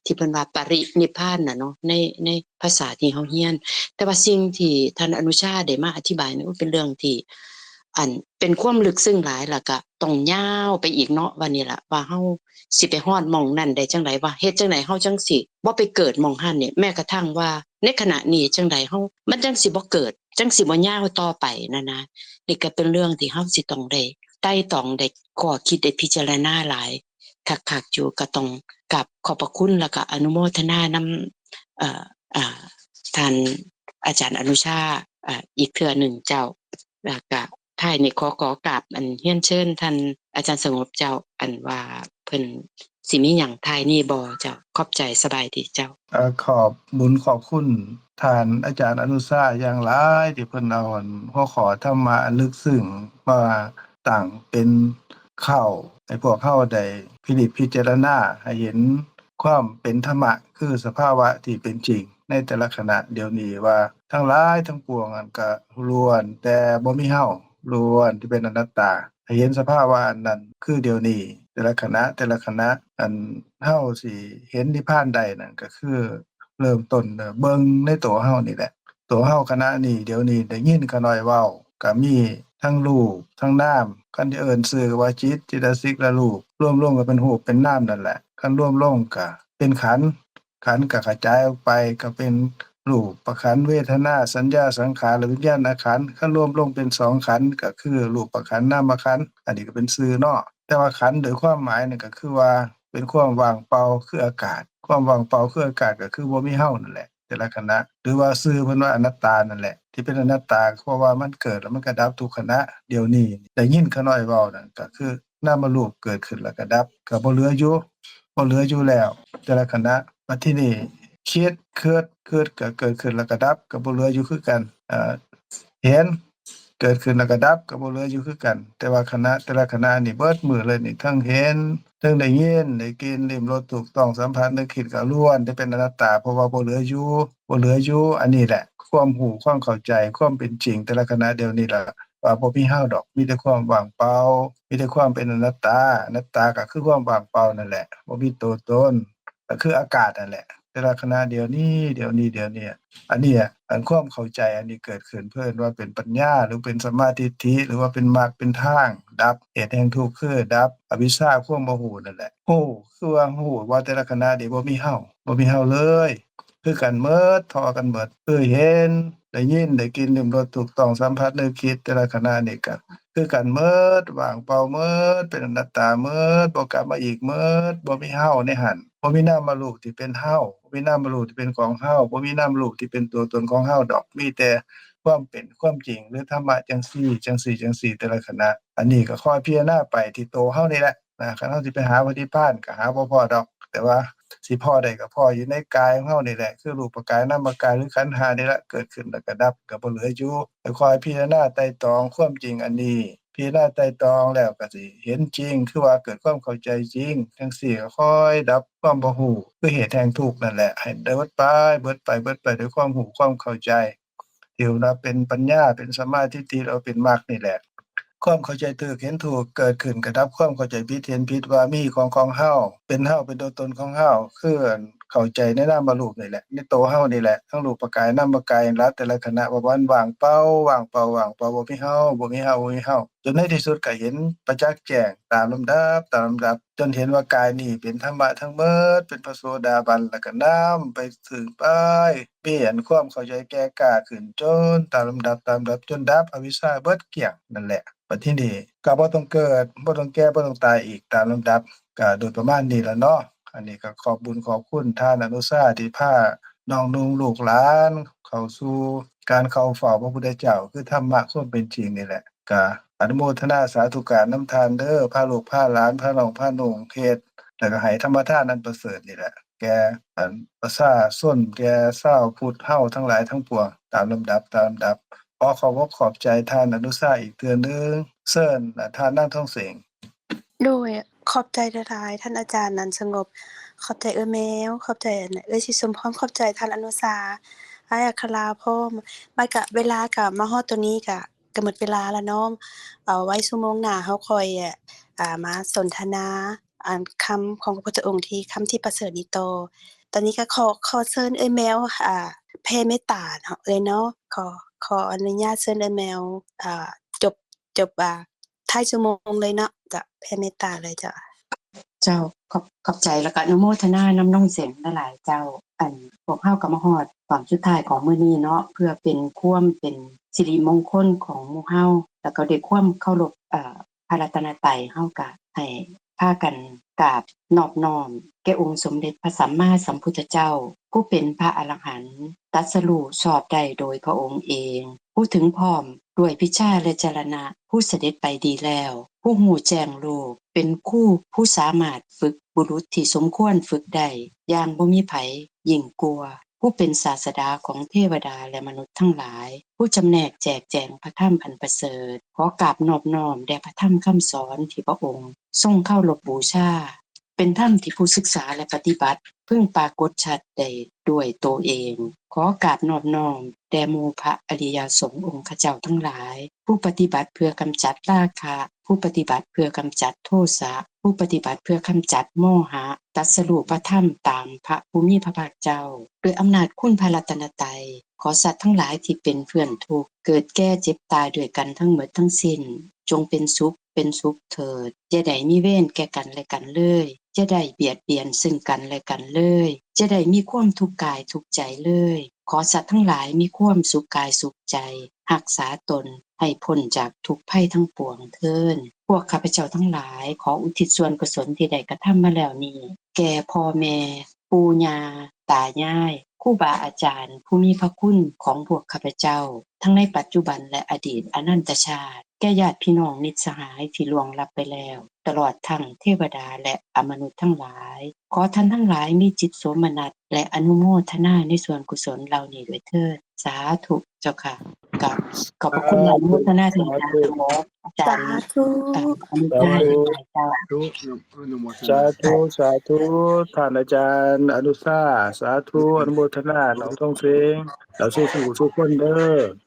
ທີ່ເພິ່ນວ່າປະລິນິບພານນະເນາະ ໃນ ໃນພາສາທີ່ເຮົາຮຽນ. ແຕ່ວ່າສິ່ງທີ່ທ່ານອະນຸຊາໄດ້ມາອະທິບາຍນີ້ ໂອ້ ເປັນເລື່ອງທີ່ ອັນ ເປັນຄວາມເລິກເຊິ່ງຫຼາຍ ແລ້ວກະຕ້ອງຍາວໄປອີກເນາະ ວ່ານີ້ລະ ວ່າເຮົາຊິໄປຮອດໝ່ອງນັ້ນໄດ້ຈັ່ງໃດ ວ່າເຮັດຈັ່ງໃດເຮົາຈັ່ງຊິບໍ່ໄປເກີດໝ່ອງຫັ້ນນີ້ ແມ້ກະທັ່ງວ່າໃນຂະນະນີ້ຈັ່ງໃດເຮົາ ມັນຈັ່ງຊິບໍ່ເກີດ ຈັ່ງຊິບໍ່ຍາວຕໍ່ໄປນັ້ນນະ. ນີ້ກະເປັນເລື່ອງທີ່ເຮົາຊິຕ້ອງໄດ້ໄຕ່ຕອງ ໄດ້ຂໍ້ຄິດ ໄດ້ພິຈາລະນາຫຼາຍຄັກໆຢູ່. ກະຕ້ອງກາບຂອບພະຄຸນ ແລ້ວກະອະນຸໂມທະນານຳ ເອີ ເອີ ທ່ານອາຈານອະນຸຊາ ເອີ ອີກເທື່ອໜຶ່ງເຈົ້າ. ແລ້ວກະທ້າຍນີ້ຂໍ ຂໍກາບ ອັນ ຮຽນເຊີນທ່ານອາຈານສະຫງົບເຈົ້າ ອັນວ່າເພິ່ນຊິມີຫຍັງທ້າຍນີ້ບໍ່ເຈົ້າ? ຂອບໃຈ ສະບາຍດີເຈົ້າ. ເອີ ຂອບບຸນຂອບຄຸນທ່ານອາຈານອະນຸຊາຢ່າງຫຼາຍ ທີ່ເພິ່ນເອົາ ອັນ ຫົວຂໍ້ທຳມະອັນເລິກເຊິ່ງມາຕັ້ງເປັນເຄົ້າໃຫ້ພວກເຮົາໄດ້ພິນິດພິຈາລະນາ ໃຫ້ເຫັນຄວາມເປັນທຳມະ ຄືສະພາວະທີ່ເປັນຈິງໃນແຕ່ລະຂະນະດຽວນີ້ ວ່າທັງຫຼາຍທັງປວງນັ້ນກະລ້ວນແຕ່ບໍ່ມີເຮົາ ລ້ວນທີ່ເປັນອະນັດຕາ ໃຫ້ເຫັນສະພາວະອັນນັ້ນ ຄືດຽວນີ້ ແຕ່ລະຂະນະ ແຕ່ລະຂະນະ ອັນເຮົາຊິເຫັນນິບພານໄດ້ນັ້ນ ກໍຄືເລີ່ມຕົ້ນເບິ່ງໃນໂຕເຮົານີ້ແຫຼະ. ໂຕເຮົາຂະນະນີ້ ດຽວນີ້ໄດ້ຍິນຂ້ານ້ອຍເວົ້າ ກໍມີທັງຮູບ ທັງນາມ ຄັນຈະເອີ້ນຊື່ກໍວ່າຈິດ ເຈຕະສິກ ແລະ ຮູບ ລວມລົງກໍເປັນຮູບເປັນນາມນັ້ນແຫຼະ. ຄັນລວມລົງກໍເປັນຂັນ ຂັນກໍຂະຈາຍອອກໄປ ກໍເປັນຮູບປະຂັນ ເວທະນາ ສັນຍາ ສັງຂານ ແລະ ວິນຍານະຂັນ. ຄັນລວມລົງເປັນສອງຂັນ ກໍຄືຮູບປະຂັນ ນາມະຂັນ. ອັນນີ້ກໍເປັນຊື່ເນາະ ແຕ່ວ່າຂັນໂດຍຄວາມໝາຍນັ້ນກໍຄືວ່າເປັນຄວາມວ່າງເປົ່າ ຄືອາກາດ. ຄວາມວ່າງເປົ່າຄືອາກາດ ກໍຄືບໍ່ມີເຮົານັ້ນແຫຼະ ແຕ່ລະຂະນະ ຫຼືວ່າຊື່ເພິ່ນວ່າອະນັດຕານັ້ນແຫຼະ ທີ່ເປັນອະນັດຕາ ເພາະວ່າມັນເກີດແລ້ວມັນກໍດັບທຸກຂະນະ. ດຽວນີ້ໄດ້ຍິນຂ້ານ້ອຍເວົ້ານັ້ນ ກໍຄືນາມະຮູບເກີດຂຶ້ນແລ້ວກໍດັບ ກໍບໍ່ເຫຼືອຢູ່ ບໍ່ເຫຼືອຢູ່ແລ້ວ ແຕ່ລະຂະນະ. ບັດທີນີ້ຄິດ ຄິດ ຄິດກໍເກີດຂຶ້ນແລ້ວກໍດັບ ກໍບໍ່ເຫຼືອຢູ່ຄືກັນ. ເອີ ເຫັນ ເກີດຂຶ້ນແລ້ວກໍດັບ ກໍບໍ່ເຫຼືອຢູ່ຄືກັນ. ແຕ່ວ່າຂະນະ ແຕ່ລະຂະນະນີ້ເບິດມື້ເລີຍນີ້ ທັງເຫັນ ທັງໄດ້ຍິນ ໄດ້ກິ່ນ ລິ້ມ ລົດ ຖືກຕ້ອງ ສຳຜັດ ນຶກ ຄິດ ກໍລ້ວນແຕ່ເປັນອະນັດຕາ ເພາະວ່າບໍ່ເຫຼືອຢູ່ ບໍ່ເຫຼືອຢູ່. ອັນນີ້ແຫຼະ ຄວາມຮູ້ ຄວາມເຂົ້າໃຈ ຄວາມເປັນຈິງແຕ່ລະຂະນະດຽວນີ້ລະ ວ່າບໍ່ມີເຮົາດອກ ມີແຕ່ຄວາມວ່າງເປົ່າ ມີແຕ່ຄວາມເປັນອະນັດຕາ. ອະນັດຕາກໍຄືຄວາມວ່າງເປົ່ານັ້ນແຫຼະ ບໍ່ມີໂຕຕົນ ກໍຄືອາກາດນັ້ນແຫຼະ ແຕ່ລະຂະນະດຽວນີ້ ດຽວນີ້ ດຽວນີ້. ອັນນີ້ ອັນຄວາມເຂົ້າໃຈອັນນີ້ເກີດຂຶ້ນ ເພິ່ນວ່າເປັນປັນຍາ ຫຼືເປັນສຳມາທິດຖິ ຫຼືວ່າເປັນມັກເປັນທາງ ດັບເຫດແຫ່ງທຸກ ຄືດັບອະວິຊຊາ ຄວາມບໍ່ຮູ້ນັ້ນແຫຼະ. ຮູ້ ຄືວ່າຮູ້ວ່າແຕ່ລະຂະນະນີ້ບໍ່ມີເຮົາ ບໍ່ມີເຮົາເລີຍ ຄືກັນໝົດ ທໍ່ກັນໝົດ ຄືເຫັນ ໄດ້ຍິນ ໄດ້ກິ່ນ ລິ້ມ ລົດ ຖືກຕ້ອງ ສຳຜັດ ນຶກ ຄິດ ແຕ່ລະຂະນະນີ້ກໍຄືກັນໝົດ ວ່າງເປົ່າໝົດ ເປັນອະນັດຕາໝົດ ບໍ່ກັບມາອີກໝົດ. ບໍ່ມີເຮົາໃນຫັ້ນ ບໍ່ມີນາມະຮູບທີ່ເປັນເຮົາ ບໍ່ມີນາມະຮູບທີ່ເປັນຂອງເຮົາ ບໍ່ມີນາມະຮູບທີ່ເປັນຕົວຕົນຂອງເຮົາດອກ ມີແຕ່ຄວາມເປັນຄວາມຈິງ ຫຼືທຳມະຈັ່ງຊີ້ ຈັ່ງຊີ້ ຈັ່ງຊີ້ ແຕ່ລະຂະນະ. ອັນນີ້ກໍຄອຍພິຈາລະນາໄປທີ່ໂຕເຮົານີ້ແຫຼະນະ. ຄັນເຮົາຊິໄປຫາພະນິບພານກໍຫາບໍ່ພໍ້ດອກ ແຕ່ວ່າຊິພໍ້ໄດ້ກໍພໍ້ຢູ່ໃນກາຍຂອງເຮົານີ້ແຫຼະ ຄືຮູບປະກາຍ ນາມະກາຍ ຫຼືຂັນຫ້ານີ້ແຫຼະ ເກີດຂຶ້ນແລ້ວກໍດັບ ກໍບໍ່ເຫຼືອຢູ່. ແຕ່ຄອຍພິຈາລະນາໄຕ່ຕອງຄວາມຈິງອັນນີ້ ພິຈາລະນາໄຕ່ຕອງແລ້ວກໍຊິເຫັນຈິງ ຄືວ່າເກີດຄວາມເຂົ້າໃຈຈິງ ຈັ່ງຊີ້ກໍຄອຍດັບຄວາມບໍ່ຮູ້ ຄືເຫດແຫ່ງທຸກນັ້ນແຫຼະ ໃຫ້ເບິດໄປ ເບິດໄປ ເບິດໄປດ້ວຍຄວາມຮູ້ຄວາມເຂົ້າໃຈ ທີ່ວ່າເປັນປັນຍາ ເປັນສຳມາທິດຖິ ຫຼືເປັນມັກນີ້ແຫຼະ. ຄວາມເຂົ້າໃຈຖືກເຫັນຖືກເກີດຂຶ້ນ ກໍດັບຄວາມເຂົ້າໃຈຜິດເຫັນຜິດວ່າມີຂອງຂອງເຮົາ ເປັນເຮົາ ເປັນຕົວຕົນຂອງເຮົາ ຄືເຂົ້າໃຈໃນນາມະຮູບນີ້ແຫຼະ ໃນໂຕເຮົານີ້ແຫຼະ ທັງຮູບປະກາຍ ນາມະກາຍ ແລະ ແຕ່ລະຂະນະ ວ່າມັນວ່າງເປົ່າ ວ່າງເປົ່າ ວ່າງເປົ່າ ບໍ່ມີເຮົາ ບໍ່ມີເຮົາ ບໍ່ມີເຮົາ ຈົນໃນທີ່ສຸດກໍເຫັນປະຈັກແຈ້ງຕາມລຳດັບ ຕາມລຳດັບ ຈົນເຫັນວ່າກາຍນີ້ເປັນທຳມະທັງໝົດ ເປັນພະໂສດາບັນ ແລ້ວກໍນຳໄປເຖິງໄປ ມີອັນຄວາມເຂົ້າໃຈແກ່ກ້າຂຶ້ນ ຈົນຕາມລຳດັບ ຕາມລຳດັບ ຈົນດັບອະວິຊຊາເບິດກ້ຽງນັ້ນແຫຼະ. ບັດທີນີ້ກໍບໍ່ຕ້ອງເກີດ ບໍ່ຕ້ອງແກ່ ບໍ່ຕ້ອງຕາຍອີກຕາມລຳດັບ ກໍໂດຍປະມານນີ້ລະເນາະ. ອັນນີ້ກໍຂອບບຸນຂອບຄຸນທ່ານອະນຸຊາ ທີ່ພານ້ອງນຸ່ງລູກຫຼານເຂົ້າສູ່ການເຂົ້າເຝົ້າພະພຸດທະເຈົ້າ ຄືທຳມະຄວາມເປັນຈິງນີ້ແຫຼະ. ກະອະນຸໂມທະນາສາທຸການນຳທ່ານເດີ ພາລູກພາຫຼານ ພານ້ອງພານຸ່ງເຮັດ ແລ້ວກະໃຫ້ທຳມະທານອັນປະເສີດນີ້ແຫຼະ ແກ່ ອັນ ປະຊາຊົນ ແກ່ຊາວພຸດເຮົາທັງຫຼາຍທັງປວງ ຕາມລຳດັບ ຕາມລຳດັບ ຂໍຂອບອົກຂອບໃຈທ່ານອະນຸຊາອີກເທື່ອໜຶ່ງ. ເຊີນ ອາ ທ່ານນາງທອງເສງ. ໂດຍ ຂອບໃຈຫຼາຍໆ ທ່ານອາຈານ ອັນ ສະຫງົບ. ຂອບໃຈເອື້ອຍແມວ, ຂອບໃຈ ອັນ ເອື້ອຍສີສົມພອນ, ຂອບໃຈທ່ານອະນຸຊາ, ອ້າຍອັກຂະລາພ້ອມ. ມັນກະ ເວລາກະມາຮອດໂຕນີ້ກະ ກະໝົດເວລາລະເນາະ. ເອົາໄວ້ຊົ່ວໂມງໜ້າເຮົາຄ່ອຍ ອາ ມາສົນທະນາ ອັນ ຄຳຂອງພະພຸດທະອົງທີ່ ຄຳທີ່ປະເສີດນີ້ຕໍ່. ຕອນນີ້ກໍຂໍ ຂໍເຊີນເອື້ອຍແມວ ອາ ແຜ່ເມດຕາເນາະເອື້ອຍເນາະ. ຂໍ ຂໍອະນຸຍາດເຊີນເອື້ອຍແມວ ອາ ຈົບ ຈົບ ອາ ທ້າຍຊົ່ວໂມງເລີຍເນາະ. ເຈົ້າ ແຜ່ເມດຕາເລີຍເຈົ້າ. ເຈົ້າ ຂອບ ຂອບໃຈ ແລ້ວກໍອະນຸໂມທະນານຳນ້ອງເສັງຫຼາຍໆເຈົ້າ. ອັນ ພວກເຮົາກໍມາຮອດຕອນສຸດທ້າຍຂອງມື້ນີ້ເນາະ ເພື່ອເປັນຄວາມເປັນສິລິມົງຄົນຂອງໝູ່ເຮົາ ແລ້ວກໍດ້ວຍຄວາມເຄົາລົບ ເອີ ພະລັດຕະນະໄຕ, ເຮົາກະໃຫ້ພາກັນກາບນອບນ້ອມແກ່ອົງສົມເດັດພະສຳມາສຳພຸດທະເຈົ້າ ຜູ້ເປັນພະອະລະຫັນ ຕັດສະຮູ້ຊອບໄດ້ໂດຍພະອົງເອງ, ຜູ້ເຖິງພ້ອມດ້ວຍວິຊາ ແລະ ຈະລະນະ, ຜູ້ສະເດັດໄປດີແລ້ວ, ຜູ້ຮູ້ແຈ້ງໂລກ, ເປັນຄູຜູ້ສາມາດຝຶກບຸລຸດທີ່ສົມຄວນຝຶກໄດ້ຢ່າງບໍ່ມີໃຜຍິ່ງກວ່າ. ຜູ້ເປັນສາສະດາຂອງເທວະດາ ແລະ ມະນຸດທັງຫຼາຍ, ຜູ້ຈຳແນກແຈກແຈງພະທຳອັນປະເສີດ. ຂໍກາບນອບນ້ອມແດ່ພະທຳຄຳສອນທີ່ພະອົງຊົງເຄົາລົບບູຊາ, ເປັນທຳທີ່ຜູ້ສຶກສາ ແລະ ປະຕິບັດເພິ່ງປາກົດຊັດໄດ້ດ້ວຍໂຕເອງ. ຂໍກາບນອບນ້ອມແດ່ໝູ່ພະອະລິຍະສົງອົງຄະເຈົ້າທັງຫຼາຍ, ຜູ້ປະຕິບັດເພື່ອກຳຈັດລາຄະ, ຜູ້ປະຕິບັດເພື່ອກຳຈັດໂທສະ, ຜູ້ປະຕິບັດເພື່ອກຳຈັດໂມຫະ, ຕັດສະຮູ້ພະທຳຕາມພະຜູ້ມີພະພາກເຈົ້າ. ດ້ວຍອຳນາດຄຸນພະລັດຕະນະໄຕ, ຂໍສັດທັງຫຼາຍທີ່ເປັນເພື່ອນທຸກ, ເກີດແກ່ເຈັບຕາຍດ້ວຍກັນທັງໝົດທັງສິ້ນ, ຈົ່ງເປັນສຸກ ເປັນສຸກເຖີດ, ຢ່າໄດ້ມີເວນແກ່ກັນແລະກັນເລີຍ, ຢ່າໄດ້ບຽດບຽນຊຶ່ງກັນແລະກັນເລີຍ, ຢ່າໄດ້ມີຄວາມທຸກກາຍທຸກໃຈເລີຍ. ຂໍສັດທັງຫຼາຍມີຄວາມສຸກກາຍສຸກໃຈ, ຮັກສາຕົນໃຫ້ພົ້ນຈາກທຸກໄພທັງປວງເທີ້ນ. ພວກຂ້າພະເຈົ້າທັງຫຼາຍ ຂໍອຸທິດສ່ວນກຸສົນທີ່ໄດ້ກະທຳມາແລ້ວນີ້ ແກ່ພໍ່ແມ່, ປູ່ຍ່າ, ຕາຍາຍ, ຄູບາອາຈານຜູ້ມີພະຄຸນຂອງພວກຂ້າພະເຈົ້າ ທັງໃນປັດຈຸບັນ ແລະ ອະດີດອະນັນຕະຊາດ, ແກ່ຍາດພີ່ນ້ອງມິດສະຫາຍທີ່ລ່ວງລັບໄປແລ້ວ, ຕະຫຼອດທັງເທວະດາ ແລະ ອະມະນຸດທັງຫຼາຍ. ຂໍທ່ານທັງຫຼາຍມີຈິດໂສມະນັດ ແລະ ອະນຸໂມທະນາໃນສ່ວນກຸສົນເຫຼົ່ານີ້ດ້ວຍເທີ້ນ. ສາທຸເຈົ້າຂ້າ. ກາບຂອບພະຄຸນ ອະນຸໂມທະນາ ສາທຸ ອາຈານ ສາທຸ ອາ ອະນຸ ສາທຸ ສາທຸ ສາທຸ ທ່ານອາຈານອະນຸຊາ ສາທຸ ອະນຸໂມທະນາ ນ້ອງທອງເສັງ ແລ້ວສູ່ ສູ່ ສູ່ຄົນເດີ.